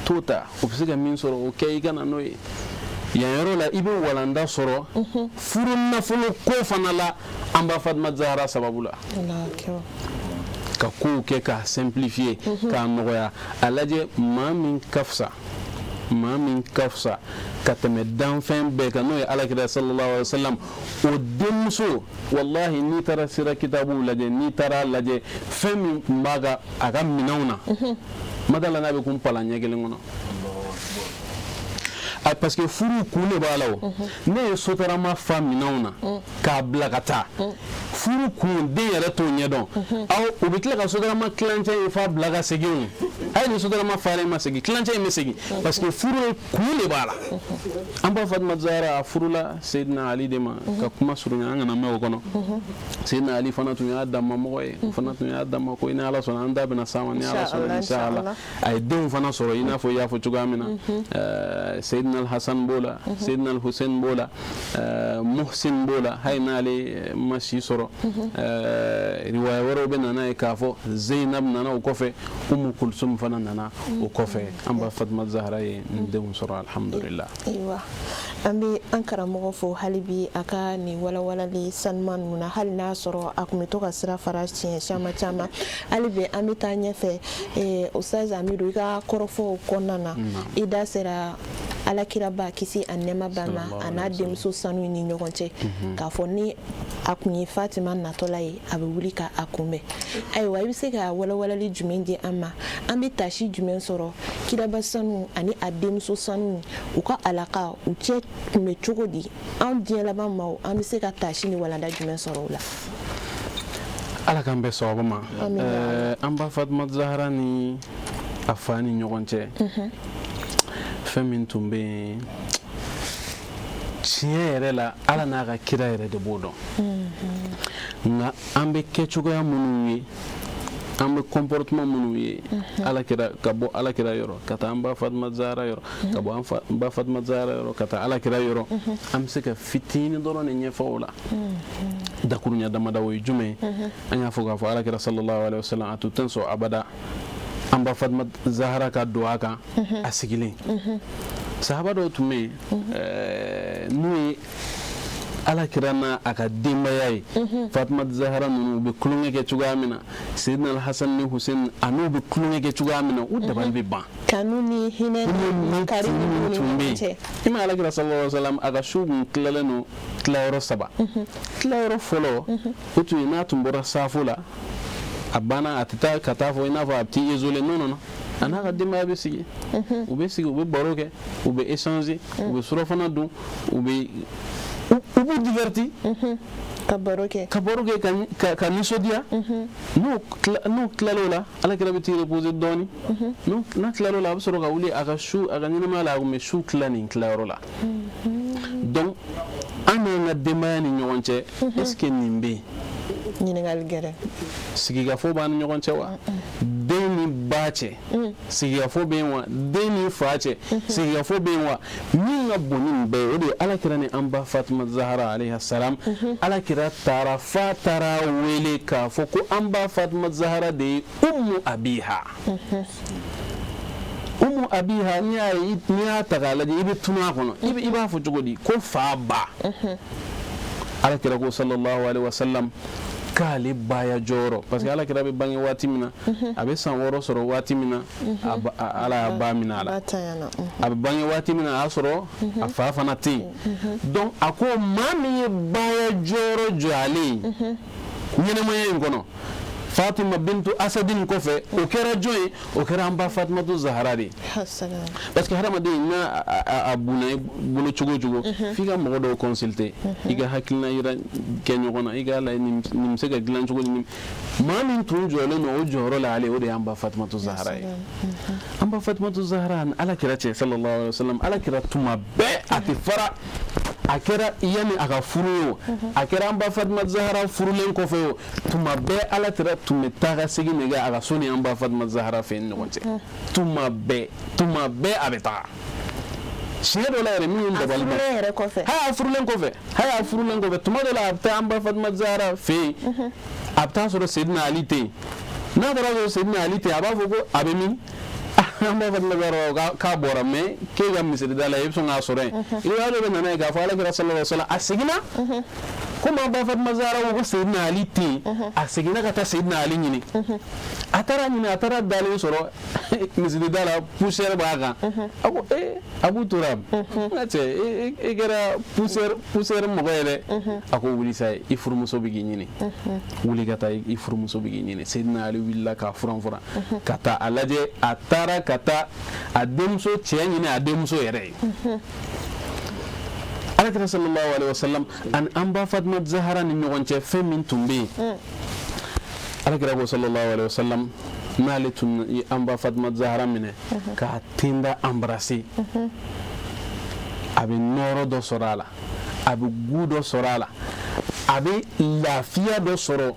T'o ta, o bɛ se ka min sɔrɔ, o kɛ, i ka na n'o ye. Yan yɔrɔ la, i bɛ walanda sɔrɔ furu nafolo ko fana la an ba Fatima Zahara sababu la, ka kow kɛ k'a simplifier, k'a nɔgɔya. A lajɛ, maa min ka fisa, maa min ka fisa ka tɛmɛ danfɛn bɛɛ kan, n'o ye Ala kira sallallahu alaihi wasallam, o denmuso, wallahi, n'i taara sira kitabuw lajɛ, n'i taara lajɛ fɛn min tun b'a ka a ka minɛnw na, madala n'a bɛ kun palan ɲɛ kelen kɔnɔ, parce que furu kun de b'a la. O ne ye sotarama fa minɛnw na k'a bila ka taa, furu kun, den yɛrɛ t'o ɲɛdɔn. Aw u bɛ tila ka sotarama tilancɛ in fa bila ka segin. O hali ni sotarama falen ma segin, tilancɛ in bɛ segin, parce que furu kun de b'a la. An ba Fatima Zahara, a furula Seydina Ali de ma. Ka kuma surunya, an kana mɛn o kɔnɔ. Seydina Ali fana tun y'a danma mɔgɔ ye, o fana tun y'a danma ko. Ni Ala sɔnna, an da bɛna s'a ma, ni Ala sɔnna, inshallah. A ye denw fana sɔrɔ, i n'a fɔ i y'a fɔ cogoya min na, Seydina Al-Hassan b'o la, Seydina Al-Hussein b'o la, Muhsin b'o la, hali n'ale ma si sɔrɔ. Riwaya wɛrɛw bɛ nana ye k'a fɔ Zeynab nana o kɔfɛ, Umu Kulsum fana nana o kɔfɛ. An ba Fatima Zahara ye nin denw sɔrɔ, alhamdulillah. Ayiwa, an bɛ an karamɔgɔ fo hali bi a ka nin walawalali sanuman ninnu na, hali n'a sɔrɔ a tun bɛ to ka sira fara siɲɛ caman caman. Hali bi an bɛ taa ɲɛfɛ. Ustaz Amidu, i ka kɔrɔfɔw kɔnɔna na, i da sera Alakiraba, kisi a nɛɛma b'a ma, a n'a denmuso sanu ni ɲɔgɔn cɛ, k'a fɔ ni a kun ye Fatima natɔla ye, a bɛ wuli ka a kunbɛn. Ayiwa, i bɛ se ka walawalali jumɛn di an ma? An bɛ tasi jumɛn sɔrɔ kiraba sanu ani a denmuso sanu, u ka alaka, u cɛ tun bɛ cogo di? Anw diɲɛ laban maaw, an bɛ se ka tasi ni walanda jumɛn sɔrɔ o la? Ala k'an bɛn sababu ma. An ba Fatima Zahara ni a fa ni ɲɔgɔn cɛ, fɛn min tun bɛ yen tiɲɛ yɛrɛ la, Ala n'a ka kira yɛrɛ de b'o dɔn. Nka an bɛ kɛ cogoya minnu ye An bɛ comportement minnu ye Alakira, ka bɔ Alakira yɔrɔ ka taa an ba Fatima Zahara yɔrɔ, ka bɔ an ba Fatima Zahara yɔrɔ ka taa Alakira yɔrɔ, an bɛ se ka fitinin dɔrɔn de ɲɛfɔ o la, dakuruɲa damada. O ye jumɛn ye? An y'a fɔ k'a fɔ Alakira sallallahu alaihi wasallam, a tun tɛ sɔn abada an ba Fatima Zahara ka don a kan a sigilen. Sahaba dɔw tun bɛ yen n'u ye Alakira n'a a ka denbaya ye, Fatima Zahara ninnu, u bɛ tulonkɛ kɛ cogoya min na, Seydina Alhasan ni Hussein, a n'u bɛ tulonkɛ kɛ cogoya min na, u dabali bɛ ban. Kanu ni hinɛ ni makari min tun bɛ yen. I ma Alakira sallallahu alaihi wasallam, a ka su kun tilalen don tilayɔrɔ saba. Tilayɔrɔ fɔlɔ, o tun ye n'a tun bɔra saafo la, a banna, a tɛ taa ka taa fɔ i n'a fɔ a bɛ t'i isoler. Non, non, non, a n'a ka denbaya bɛ sigi, u bɛ sigi, u bɛ baro kɛ, u bɛ échanger, u bɛ surafana dun, u b'u diverti. Ka baro kɛ. Ka baro kɛ, ka nisɔndiya. N'u tilal'o la, Alakira bɛ t'i reposer dɔɔni. N'a tilal'o la, a bɛ sɔrɔ ka wuli a ka su, a ka ɲɛnamaya la, a tun bɛ su tila nin tilayɔrɔ la. Donc an n'an ka denbaya ni ɲɔgɔn cɛ, est ce que nin bɛ yen? Ɲininkali gɛrɛ. Sigikafɔ b'an ni ɲɔgɔn cɛ wa? Den ni ba cɛ, sigikafɔ bɛ yen wa? Den ni fa cɛ, sigikafɔ bɛ yen wa? Min ka bon ni nin bɛɛ ye, o de ye Alakira ni an ba Fatima Zahara alayhi salam. Alakira taara fa taara wele k'a fɔ ko an ba Fatima Zahara de ye Ummu Abiha. Ummu Abiha, n'i y'a ye, n'i y'a ta k'a lajɛ, i bɛ tunu a kɔnɔ. I b'a fɔ cogo di ko fa ba? Alakira ko sallallahu alaihi wasallam k'ale baya jɔyɔrɔ, parce que Alakira bɛ bange waati min na, a bɛ san 6 sɔrɔ waati min na, Ala y'a ba minɛ a la. A bɛ bange waati min na, a y'a sɔrɔ a fa fana tɛ yen. Donc a ko maa min ye baya jɔyɔrɔ jɔ ale ye ɲɛnamaya in kɔnɔ, Fatima bintu Asadin kɔfɛ, o kɛra jɔn ye? O kɛra an ba Fatimatu Zahara de ye. Parce que hadamaden, n'a a bunna i bolo cogo o cogo, f'i ka mɔgɔ dɔw consulter, i ka hakilina yira kɛ ɲɔgɔn na, i k'a lajɛ nin bɛ se ka dilan cogo di. Maa min tun jɔlen don o jɔyɔrɔ la ale, o de y'an ba Fatimatu Zahara ye. An ba Fatimatu Zahara ni Alakira cɛ sallallahu alaihi wasallam, Alakira tuma bɛɛ a tɛ fara. A kɛra yanni a ka furu ye o, a kɛra an ba Fatima Zahara furulen kɔfɛ o, tuma bɛɛ Alakira tun bɛ taa ka segin de kɛ a ka so ni an ba Fatima Zahara fɛ ni ɲɔgɔn cɛ. Tuma bɛɛ, tuma bɛɛ a bɛ taga. Siɲɛ dɔ la yɛrɛ, min ye n dabali ban, a a furulen kɔfɛ, hali a furulen kɔfɛ, tuma dɔ la a bɛ taa an ba Fatima Zahara fɛ yen, a bɛ taa sɔrɔ Seydina Ali tɛ yen. N'a taara sɔrɔ Seydina Ali tɛ yen, a b'a fɔ ko a bɛ min? An b'a fɔ k'a bɔra, mais k'e ka misiri da la, i bɛ sɔn k'a sɔrɔ yen. I b'a dɔ bɛ nana ye k'a fɔ Alakira sallallahu alaihi wasallam a seginna, komi an ba Fatima Zahara ko Seydina Ali tɛ yen, a seginna ka taa Seydina Ali ɲini. A taara ɲini, a taara dalen sɔrɔ misiri da la, poussière b'a kan. A ko: "Ee, Abu Turab, n ka cɛ, e kɛra poussière mɔgɔ ye dɛ." A ko: "Wuli sa, i furumuso bɛ k'i ɲini, wuli ka taa, i furumuso bɛ k'i ɲini." Seydina Ali wulila k'a furan furan ka taa a lajɛ. A taara ka taa a denmuso cɛ ɲini, a denmuso yɛrɛ ye. Alakira sallallahu alaihi wasallam ani an ba Fatima Zahara ni ɲɔgɔn cɛ, fɛn min tun bɛ yen, Alakira ko sallallahu alaihi wasallam n'ale tun ye an ba Fatima Zahara minɛ k'a tenda embrasser, a bɛ nɔɔrɔ dɔ sɔrɔ a la, a bɛ goût dɔ sɔrɔ a la, a bɛ lafiya dɔ sɔrɔ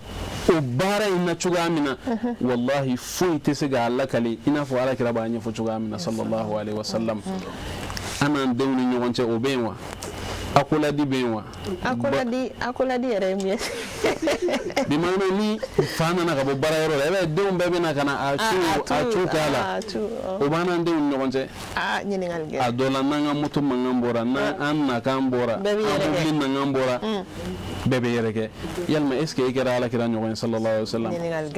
o baara in na cogoya min na, wallahi foyi tɛ se k'a lakale i n'a fɔ Alakira b'a ɲɛfɔ cogoya min na sallallahu alaihi wasallam. An n'an denw ni ɲɔgɔn cɛ, o bɛ yen wa? Accolade bɛ yen wa? Accolade yɛrɛ ye mun ye? Bi maana, ni fa nana ka bɔ baarayɔrɔ la, i b'a ye denw bɛɛ bɛ na ka na a cu k'a la. O b'an n'an denw ni ɲɔgɔn cɛ? Ɲininkali. A dɔ la, n'an ka moto mankan bɔra, n'an nakan bɔra, an mobili mankan bɔra, bɛɛ bɛ yɛrɛkɛ. Yalima est ce que e kɛra Alakira ɲɔgɔn ye sallallahu alaihi wasallam?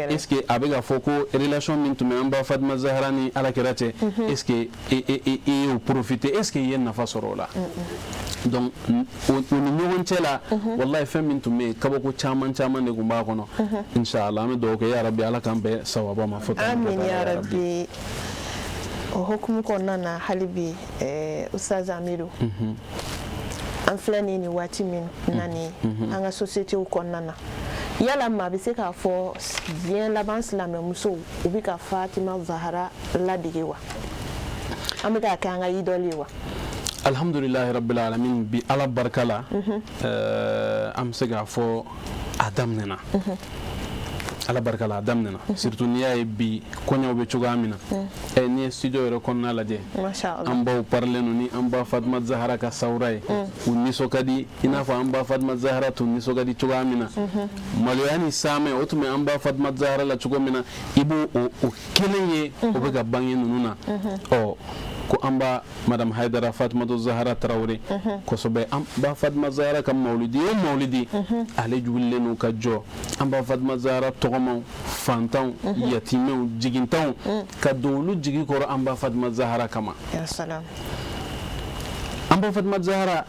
Est ce que a bɛ ka fɔ ko relation min tun bɛ an ba Fatima Zahara ni Alakira cɛ, est ce que e y'o profiter? Est ce que i ye nafa sɔrɔ o la? Donc o ni ɲɔgɔn cɛ la, wallahi fɛn min tun bɛ yen, kabako caman caman de tun b'a kɔnɔ. Inshallah, an bɛ dugawu kɛ, ya Rabbi, Ala k'an bɛn sawaba ma. Fo amin ya Rabbi. O hukumu kɔnɔna na, hali bi, Ustaz Amidu, an filɛ nin waati min na nin, an ka société kɔnɔna na, yala maa bɛ se k'a fɔ diɲɛ laban silamɛmusow, u bɛ ka Fatima Zahara ladege wa? An bɛ k'a kɛ an ka idole ye wa? Alhamdulilahi rabbil alamin. Bi, Ala barika la, an bɛ se k'a fɔ a daminɛna. Ala barika la, a daminɛna, surtout n'i y'a ye bi kɔɲɔw bɛ cogoya min na. N'i ye studio yɛrɛ kɔnɔna lajɛ, an baw parilen don ni an ba Fatima Zahara ka sawura ye. U nisɔn ka di i n'a fɔ an ba Fatima Zahara tun nisɔn ka di cogoya min na. Maloya ni saamɛ, o tun bɛ an ba Fatima Zahara la cogo min na, i b'o o kelen ye, o bɛ ka bange ninnu na. Ɔ, ko an ba Madame Haidara Fatimatu Zahara Tarawele kosɛbɛ, an ba Fatima Zahara ka mawulidi o mawulidi, ale wulilen don ka jɔ an ba Fatima Zahara tɔgɔmaw, fantanw, yatimɛw, jigintanw, ka don olu jigi kɔrɔ an ba Fatima Zahara kama. An ba Fatima Zahara,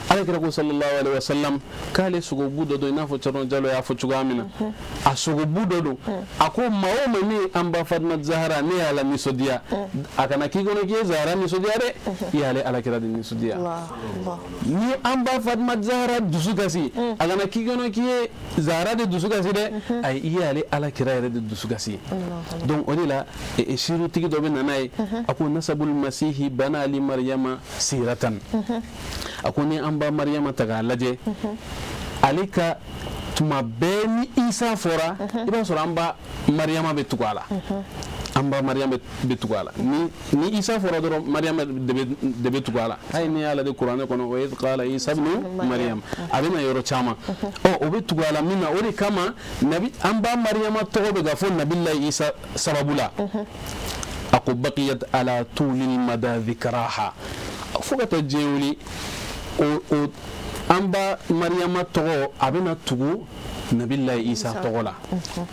Ala kira ko sallallahu alaihi wasallam k'ale sogobu dɔ don, i n'a fɔ Thierno Diallo y'a fɔ cogoya min na, a sogobu dɔ don. A ko maa o maa min ye an ba Fatima Zahara ne y'a la nisɔndiya, a kana k'i kɔnɔ k'i ye Zahara nisɔndiya dɛ, i y'ale Ala kira de nisɔndiya. Ni an ba Fatima Zahara dusu kasi, a kana k'i kɔnɔ k'i ye Zahara de dusu kasi dɛ, ayi, i y'ale Ala kira yɛrɛ de dusu kasi. Donc o de la, sirutigi dɔ bɛ na n'a ye, a ko nasabul masihi bana li Maryama siratan. A ko ni an ba Mariyama ta k'a lajɛ, ale ka tuma bɛɛ ni Isa fɔra, i b'a sɔrɔ an ba Mariyama bɛ tugu a la, an ba Mariyama bɛ tugu a la. Ni Isa fɔra dɔrɔn, Mariyama de bɛ tugu a la. Hali n'i y'a lajɛ kuranɛ kɔnɔ, wa idh qala Isa ibnu Mariyam, a bɛ na yɔrɔ caman. Ɔ, o bɛ tugu a la min na, o de kama nabi an ba Mariyama tɔgɔ bɛ ka fɔ nabilayi Isa sababu la. A ko baqiyat ala tulil mada dhikraha, fo ka taa diɲɛ wuli, o an ba Mariyama tɔgɔ a bɛna tugu nabilayi Isa tɔgɔ la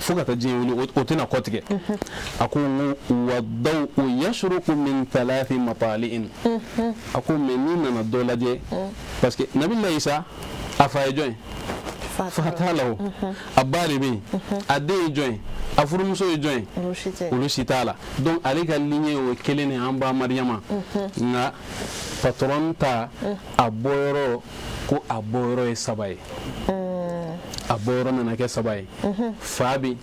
fo ka taa diɲɛ wuli, o tɛna kɔtigɛ. A ko n ko wa dawu yashruqu min thalathi matali'in. A ko mais n'i nana dɔ lajɛ, parce que nabilayi Isa a fa ye jɔn ye? Fa t'a la, o a ba de bɛ yen. A den ye jɔn ye? A furumuso ye jɔn ye? Olu si t'a la. Donc ale ka lignée o kelen de an ba Mariyama. Nka patron ta, a bɔyɔrɔ, ko a bɔyɔrɔ ye saba ye. A bɔyɔrɔ nana kɛ saba ye: fa bɛ,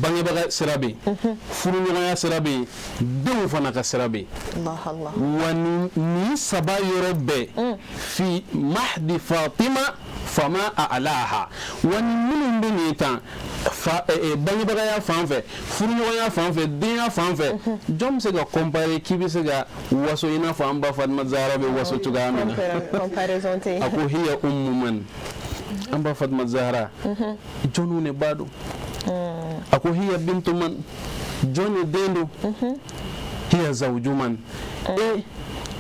bangebaga sira bɛ yen, furuɲɔgɔnya sira bɛ yen, denw fana ka sira bɛ yen. Wa nin saba yɔrɔ bɛɛ fi mahdi Fatima fama a alaha. Wa ni minnu bɛ nin tan fa, bangebagaya fan fɛ, furuɲɔgɔnya fan fɛ, denya fan fɛ, jɔn bɛ se ka comparer k'i bɛ se ka waso i n'a fɔ an ba Fatima Zahara bɛ waso cogoya min na? A ko hiya ummu man, an ba Fatima Zahara jɔnniw de ba don? A ko hiya bintu man, jɔn de den don? Hiya zawju man, e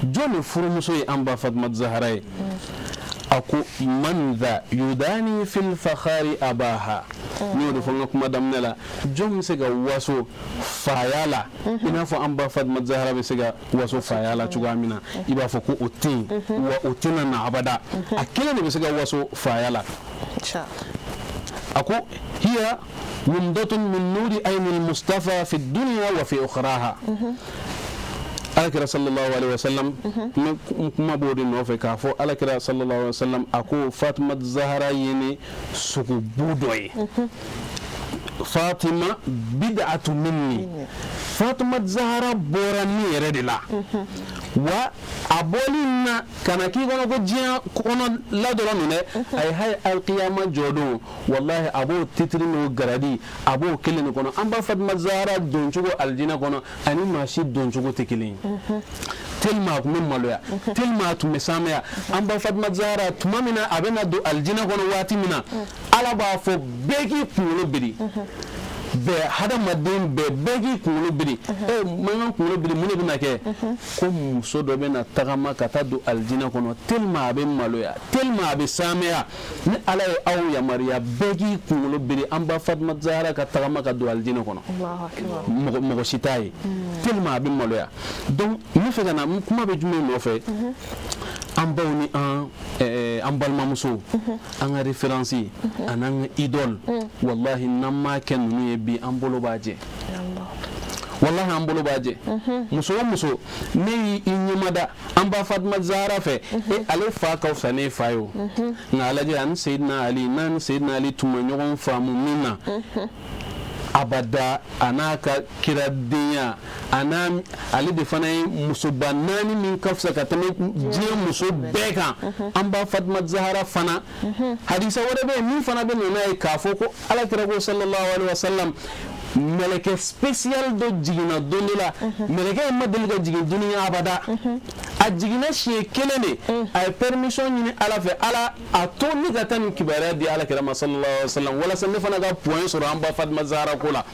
jɔn de furumuso ye an ba Fatima Zahara ye? A ko man dha yudani fil fakhari abaha. N y'o de fɔ n ka kuma daminɛ la, jɔn bɛ se ka waso faya la i n'a fɔ an ba Fatima Zahara bɛ se ka waso faya la cogoya min na? I b'a fɔ ko o tɛ yen, wa o tɛna na abada. A kelen de bɛ se ka waso faya la. A ko hiya wumdatun min nuri ayni mustafa fi dunya wa fi ukhraha. Alakira sallallahu alaihi wasallam, n kuma b'o de nɔfɛ k'a fɔ alakira sallallahu alaihi wasallam, a ko Fatima Zahara ye ne sogobu dɔ ye, Fatima bid'atu minni. Fatima Zahara bɔra ne yɛrɛ de la. Wa a bɔli na kana k'i kɔnɔ ko diɲɛ kɔnɔ la dɔrɔn don dɛ, ayi, hali alkiyama jɔ don, wallahi, a b'o titre n'o grade, a b'o kelen de kɔnɔ. An ba Fatima Zahara doncogo alijinɛ kɔnɔ ani maa si doncogo tɛ kelen ye, tellement a tun bɛ maloya, tellement a tun bɛ saamɛya. An ba Fatima Zahara, tuma min na a bɛna don alijinɛ kɔnɔ, waati min na Ala b'a fɔ bɛɛ k'i kunkolo biri, bɛɛ, hadamaden bɛɛ, bɛɛ k'i kunkolo biri. E man kan kunkolo biri, mun de bɛna kɛ? Ko muso dɔ bɛna tagama ka taa don alijinɛ kɔnɔ, tellement a bɛ maloya, tellement a bɛ saamɛya. Ni Ala ye aw yamaruya bɛɛ k'i kunkolo biri, an ba Fatima Zahara ka tagama ka don alijinɛ kɔnɔ, mɔgɔ mɔgɔ si t'a ye, tellement a bɛ maloya. Donc n bɛ fɛ ka na, kuma bɛ jumɛn nɔfɛ? An baw ni an balimamusow, an ka référence ani an ka idole, wallahi, n'an m'a kɛ ninnu ye bi, an bolo b'a jɛ, wallahi, an bolo b'a jɛ. Muso o muso ne y'i ɲɛmada an ba Fatima Zahara fɛ, e ale fa ka fisa ne fa ye o. Nka a lajɛ, ani Seyidina Ali, n'a ni Seyidina Ali tun ma ɲɔgɔn faamu min na. Abada a n'a ka kiradenya, a n'a ale de fana ye musoba naani min ka fisa ka tɛmɛ diɲɛ muso bɛɛ kan. An ba Fatima Zahara fana, hadisa wɛrɛ bɛ yen min fana bɛ na n'a ye k'a fɔ ko Ala kira ko sallallahu alaihi wa sallam, mɛlɛkɛ spécial dɔ jiginna don dɔ la. Mɛlɛkɛ in ma deli ka jigin dunuya abada, a jiginna siɲɛ kelen de. A ye permission ɲini Ala fɛ, Ala a to ne ka taa nin kibaruya di Ala kira ma sallallahu alaihi wa sallam, walasa ne fana ka point sɔrɔ an ba Fatima Zahara ko la.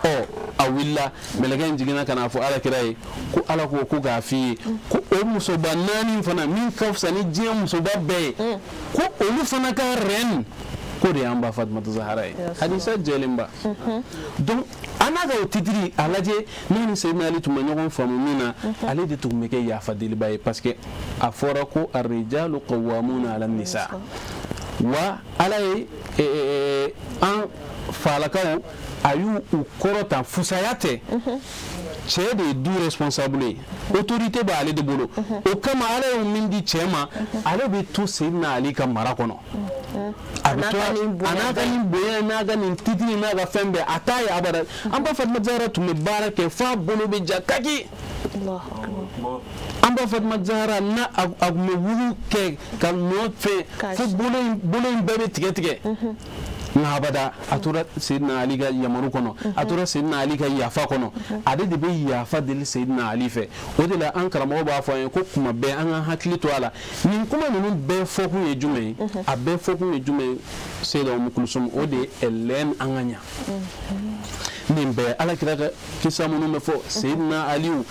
Ɔ, a wulila, mɛlɛkɛ in jiginna ka n'a fɔ Ala kira ye ko Ala ko ko k'a f'i ye ko o musoba naani fana min ka fisa ni diɲɛ musoba bɛɛ ye, ko olu fana ka reine ko de y'an ba Fatimata Zahara ye. Hadisa jɛlenba. Donc an n'a ka o titiri a lajɛ, n'a ni Seydina Ali tun ma ɲɔgɔn faamu min na, ale de tun bɛ kɛ yafadeliba ye, parce que a fɔra ko arrijalu qawwamuna ala nisa. Wa Ala ye an falakaw a y'u u kɔrɔta, fusaya tɛ, cɛ de ye du responsable ye, autorité b'ale de bolo. O kama Ala ye min di cɛ ma, ale bɛ to Seydina Ali ka mara kɔnɔ, a bɛ to a n'a ka nin bonya, n'a ka nin titiri, n'a ka fɛn bɛɛ, a t'a ye abada. An ba Fatima Zahara tun bɛ baara kɛ f'a bolo bɛ ja kaki. An ba Fatima Zahara n'a a tun bɛ wugu kɛ ka ɲɔ fɛn fo bolo in bɛɛ bɛ tigɛ tigɛ, nka abada a tora Seydina Ali ka yamaru kɔnɔ, a tora Seydina Ali ka yafa kɔnɔ. Ale de bɛ yafa deli Seydina Ali fɛ. O de la an karamɔgɔ b'a fɔ an ye ko kuma bɛɛ an ka hakili to a la. Nin kuma ninnu bɛɛ fɔkun ye jumɛn ye? A bɛɛ fɔkun ye jumɛn ye, Seyida Umu Kulusum? O de ye ɛlɛn an ka ɲa. Nin bɛɛ Ala kira ka kisa minnu bɛ fɔ, Seydina Aliyu,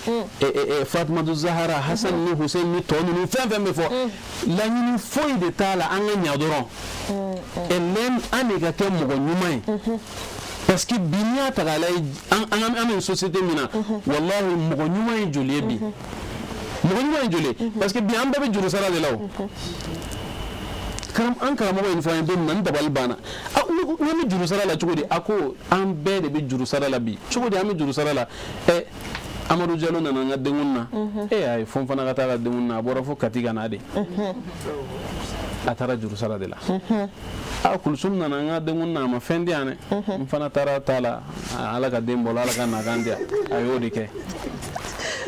Fatimatu Zahara, Hasan ni Hussein ni tɔ ninnu, fɛn fɛn bɛ fɔ, laɲini foyi de t'a la, an ka ɲa dɔrɔn. Ɛlɛn an de ka kɛ mɔgɔ ɲuman ye, parce que bi n'i y'a ta k'a lajɛ, an bɛ société min na, walahi mɔgɔ ɲuman ye joli ye bi? Mɔgɔ ɲuman ye joli ye? Parce que bi an bɛɛ bɛ juru sara de la. O an karamɔgɔ ye nin fɔ an ye don min na, n dabali banna. N bɛ juru sara la cogo di? A ko an bɛɛ de bɛ juru sara la bi. Cogo di an bɛ juru sara la? Ɛ, Amadu Jalo nana n ka denkun na, e y'a ye, fo n fana ka taa ka denkun na. A bɔra fo Kati ka na de, a taara juru sara de la. A Kulusum nana n ka denkun na, a ma fɛn di yan dɛ, n fana taara ta la. Ala ka den bɔla, Ala ka nakan di yan, a y'o de kɛ.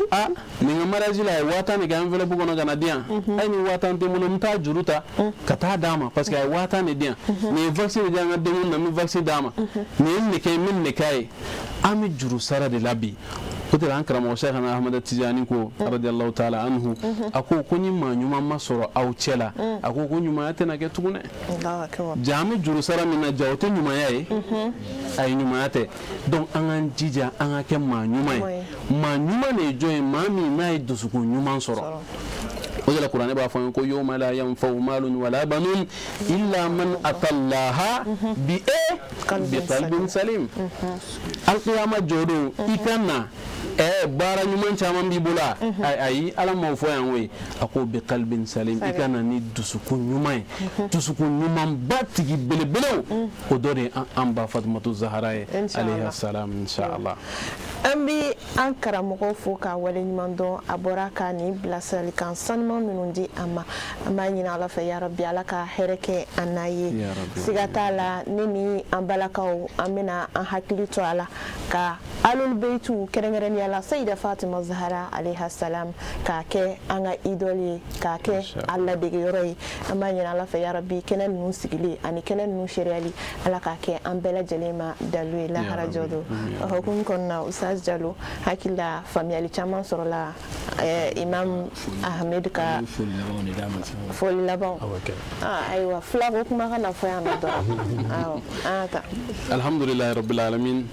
A nin ka mariage la, a ye 50,000 de kɛ enveloppe kɔnɔ ka na di yan. A ye nin 50,000 tɛ n bolo, n bɛ taa juru ta ka taa d'a ma, parce que a ye 50,000 de di yan. Nin ye vaccin de di an ka denkun na, n bɛ vaccin d'a ma. Nin ye nin de kɛ, n bɛ nin de k'a ye. An bɛ juru sara de la bi. O de la an karamɔgɔ Sɛkina Ahmada Tijani ko radiyallahu taala anhu, a ko ko ni maa ɲuman ma sɔrɔ aw cɛ la, a ko ko ɲumanya tɛna kɛ tugun dɛ. Ja an bɛ juru sara min na, ja o tɛ ɲumanya ye, ayi, ɲumanya tɛ. Donc an k'an jija an ka kɛ maa ɲuman ye. Maa ɲuman de ye jɔn ye? Maa min n'a ye dusukun ɲuman sɔrɔ. O de la kuranɛ b'a fɔ an ye ko yawma la yanfa'u malun wala banun illa man atallaha bi bi qalbin salim. Alqiyama jɔ don, i ka na baara ɲuman caman b'i bolo, ayi, Ala m'o fɔ yan koyi. A ko bi qalbin salim, i ka na ni dusukun ɲuman ye. Dusukun ɲumanba tigi belebelew, o dɔ de ye an ba Fatumatu Zahara ye alayhi salam, inshallah. An bɛ an karamɔgɔ fo k'a waleɲuman dɔn. A bɔra ka nin bilasiralikan sanuman minnu di an ma, an b'a ɲini Ala fɛ, yarabi Ala ka hɛrɛ kɛ an n'a ye. Siga t'a la, ne ni an balakaw, an bɛna an hakili to a la ka alul beitu, kɛrɛnkɛrɛnnenya la Sayida Fatima Zahara alayha salam, k'a kɛ an ka idole ye, k'a kɛ a ladegeyɔrɔ ye. An b'a ɲini Ala fɛ, yarabi, kɛnɛ ninnu sigili ani kɛnɛ ninnu seereyali, Ala k'a kɛ an bɛɛ lajɛlen ma dalu ye lahara jɔ don. O hukumu kɔnɔna, Ustaz Jalo, hakili la faamuyali caman sɔrɔla Imam Ahmed ka foli labanw. Ayiwa, fila ko kuma ka na fɔ yan nɔ dɔrɔn. Awɔ, an ka taa. Alhamdulilayi rabbil alamin,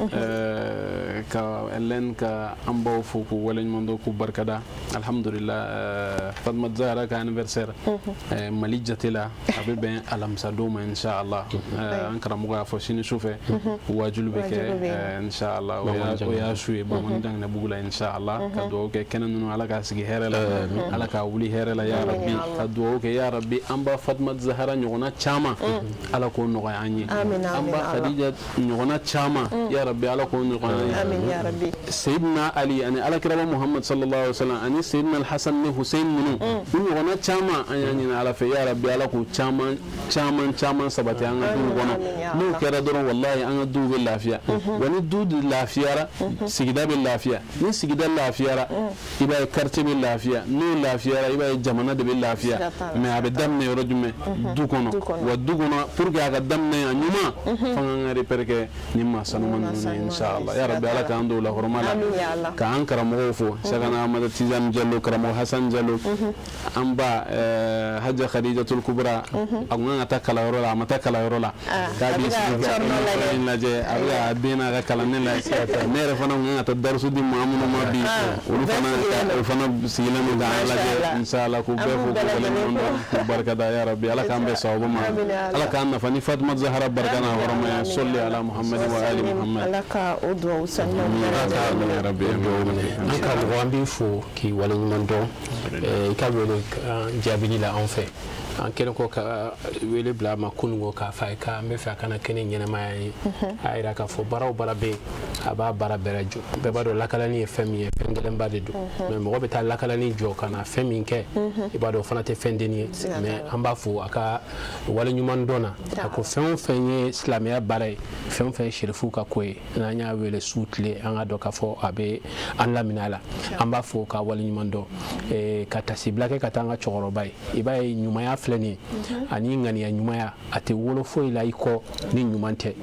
ka lɛn ka an baw fo k'u waleɲuman dɔn k'u barikada. Alhamdulillah, Fatma Zahara ka anniversaire, Mali jate la, a bɛ bɛn alamisadon ma, inshallah. An karamɔgɔ y'a fɔ sini sufɛ waajulu bɛ kɛ, inshallah. O y'a su ye Bamani Janginɛbugu la, inshallah, ka dugawu kɛ kɛnɛ ninnu Ala ka k'a sigi hɛrɛ la, Ala k'a wuli hɛrɛ la ya Rabbi. Ka dugawu kɛ ya Rabbi, an ba Fatumata Zahara ɲɔgɔnna caman, Ala k'o nɔgɔya an ye. An ba Khadija ɲɔgɔnna caman, ya Rabbi, Ala k'o nɔgɔya an ye. Seydina Ali ani Alakiraba Muhammad sallallahu alaihi wasallam ani Seydina Alhasan ni Hussein ninnu, u ɲɔgɔnna caman, an y'a ɲini Ala fɛ ya Rabbi, Ala k'u caman caman caman sabati an ka duw kɔnɔ. N'o kɛra dɔrɔn, wallahi, an ka duw bɛ lafiya. Wa ni du lafiyara, sigida bɛ lafiya. Ni sigida lafiyara, i b'a ye quartier bɛ lafiya. N'o lafiyara, i b'a ye jamana de bɛ lafiya. Mais a bɛ daminɛ yɔrɔ jumɛn? Du kɔnɔ. Wa du kɔnɔ, pour que a ka daminɛ a ɲuman, f'an k'an ka repère kɛ ni maa sanuman ninnu ye, inshallah ya Rabbi. Ala k'an don o la hɔrɔma la, k'an karamɔgɔw fo, Sakana Amadu Tijani Jalo, karamɔgɔ Hasan Jalo, an ba Hajja Khadijatul Kubra. A kun kan ka taa kalanyɔrɔ la, a ma taa kalanyɔrɔ la, k'a b'i sigi ka émission lajɛ, a bɛ ka den n'a ka kalanden lajɛ. Ne yɛrɛ fana kun kan ka taa darisu di maa minnu ma bi, olu fana, olu fana sigilen don k'an lajɛ, inshallah. K'u bɛɛ fo, k'u waleɲuman dɔn, k'u barikada ya Rabbi. Ala k'an bɛn sababu ma, Ala k'an nafa ni Fatumata Zahara barika n'a hɔrɔma. Sɔli ala Muhammad wa ali Muhammad. Ala ka o duwawu sanuman bɛɛ ya Rabbi. An karamɔgɔ, an b'i fo k'i waleɲuman dɔn i ka wele jaabili la anw fɛ. An kɛlen kɔ ka wele bila a ma kununko k'a fɔ a ye k'an bɛ fɛ a kana kɛnɛ ɲɛnamaya ye, a yira k'a fɔ baara o baara bɛ yen, a b'a baara bɛɛ jɔ. Bɛɛ b'a dɔn lakalani ye fɛn min ye, fɛn gɛlɛnba de don. Mais mɔgɔ bɛ taa lakalani jɔ ka na fɛn min kɛ, i b'a dɔn o fana tɛ fɛn denni ye. Mais an b'a fo a ka waleɲuman dɔn na. A ko fɛn o fɛn ye silamɛya baara ye, fɛn o fɛn ye serifuw ka ko ye, n'an y'a wele su tile, an ka dɔn k'a fɔ a bɛ an lamina a la. An b'a fo ka waleɲuman dɔn, ka tasibila kɛ ka taa an ka cɛkɔrɔba ye. I b'a ye ɲumanya filɛ nin ye ani ŋaniya ɲumanya, a tɛ wolo foyi la i kɔ ni ɲuman tɛ.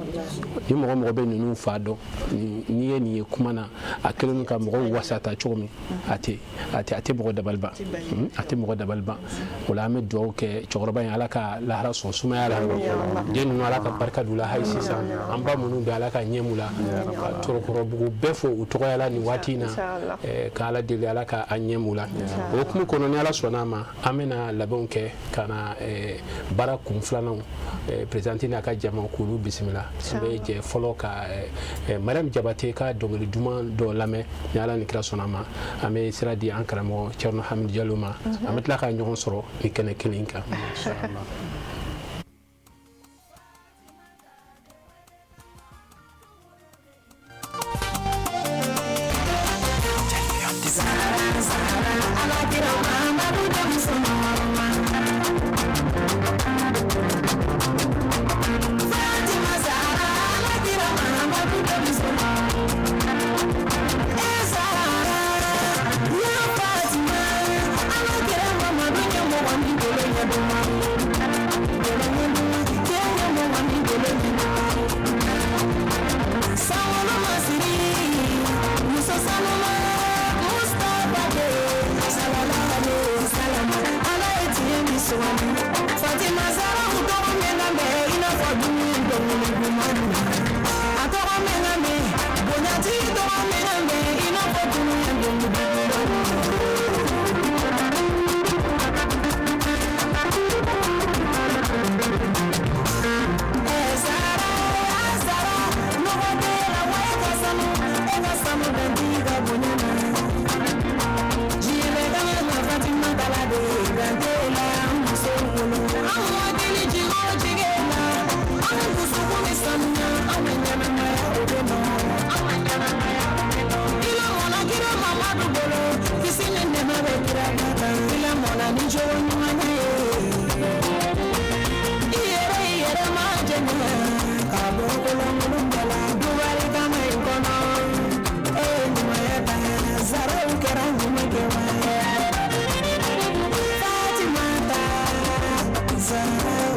Ni mɔgɔ mɔgɔ bɛ ninnu fa dɔn, n'i ye nin ye kuma na, a kɛlen ka mɔgɔw wasata cogo min, a tɛ a tɛ a tɛ mɔgɔ dabali ban, a tɛ mɔgɔ dabali ban. O la, an bɛ dugawu kɛ cɛkɔrɔba in, Ala ka lahara sɔn sumaya la. Den ninnu, Ala ka barika d'u la hali sisan. An ba minnu bɛ, Ala ka ɲɛ la, ka Torokɔrɔbugu bɛɛ fo u tɔgɔya la nin waati in na, ka Ala deli, Ala ka a ɲɛ la. O hukumu kɔnɔ, ni Ala sɔnna a ma, an bɛna labɛnw kɛ ka na baara kun filananw présidente n'a ka jama k'olu bisimila. An bɛ jɛ fɔlɔ ka Mariam Jabate ka dɔnkili duman dɔ lamɛn. Ni Ala ni kira sɔnna a ma, an bɛ sira di an karamɔgɔ Thierno Hamidou Diallo ma. An bɛ tila ka ɲɔgɔn sɔrɔ ni kɛnɛ kelen kan. Fatima Zara tɔgɔ mɛn ka mɛn i n'a fɔ dumuni dɔnkili duman, a tɔgɔ mɛn ka mɛn, bonyatigi tɔgɔ mɛn ka mɛn i n'a fɔ dumuni dɔnkili duman. Zara Zara, mɔgɔ tɛ la wa e ka sanu, e ka sanu bɛ t'i ka bonya na. Diɲɛ ka na Fatima Bala de dan t'e la muso wolo. Anw hakili jigin o jigin la, anw dusukun bɛ sanuya, anw ka ɲɛnamaya o bɛ nɔ. Anw ka ɲɛnamaya o bɛ nɔ. I lamɔna kira Mamadu bolo, kisi ni nɛɛma bɛ kira kan. I lamɔna ni jogo ɲuman ye. I yɛrɛ i yɛrɛ ma jɛnɛ ka bɔ kolonkolon bɛɛ la. Dubali kama in kɔnɔ, e ye ɲumanya ta, Zaraw kɛra ɲuman kɛ wa. Fatima ta Zaraw,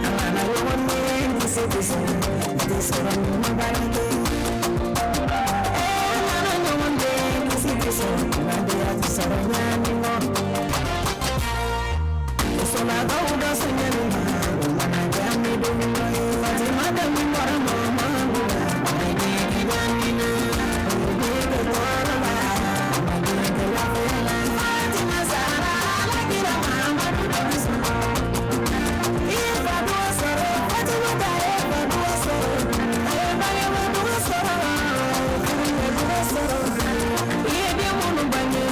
a mana ɲɔgɔn nɛgɛn kisi kisi, a tɛ sɔrɔ ɲuman baara kɛ. A mana ɲɔgɔn nɛgɛn kisi kisi, a tɛ sɔrɔ ɲaani kɔ. Musolakaw ka soɲɛni ma, o mana diya ni don dɔ ye. Fatima ta min bɔra Mamadu la, a bɛ kɛ ɲaani na, o bɛ kɛ tɔɔrɔ la, a bɛ kɛ lafiya la. Fatima Zara, Ala kira Mamadu dɔ bɛ sɔrɔ. I fa dɔ sɔrɔ, Fatima ta ye fa dɔ sɔrɔ, a ye bangebaa dɔ sɔrɔ, a ye furuɲɛ dɔ sɔrɔ. I ye den minnu bange,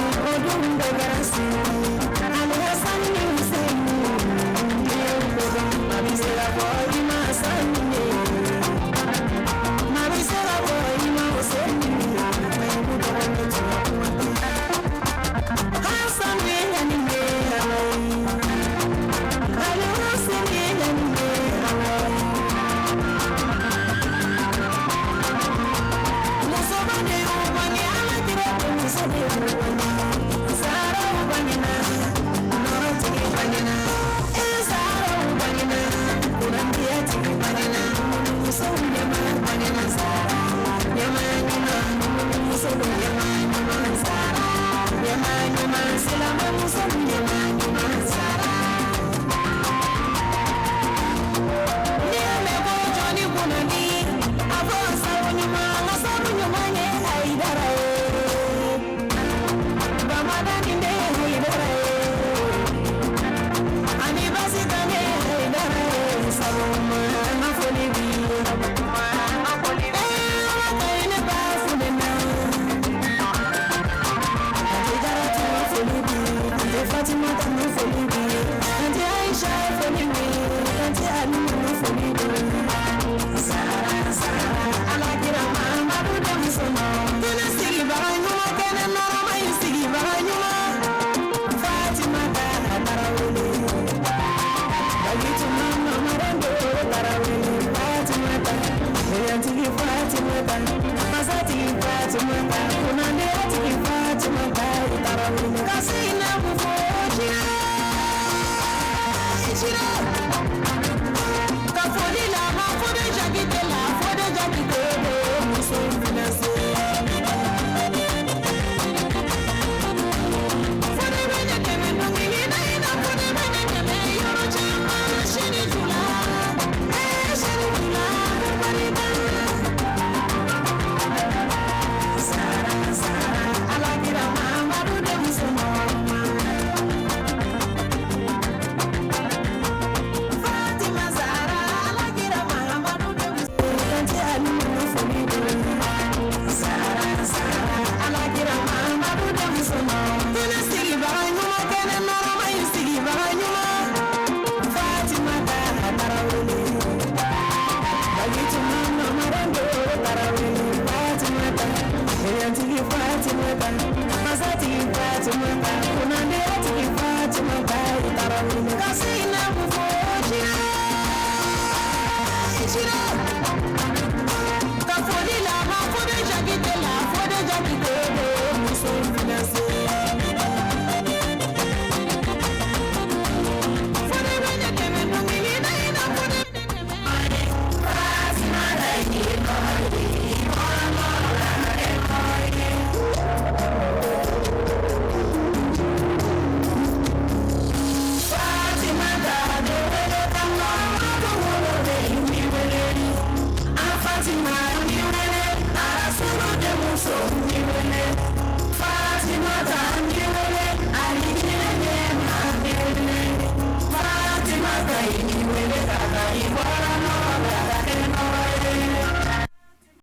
Fatimata, Masati Fatimata.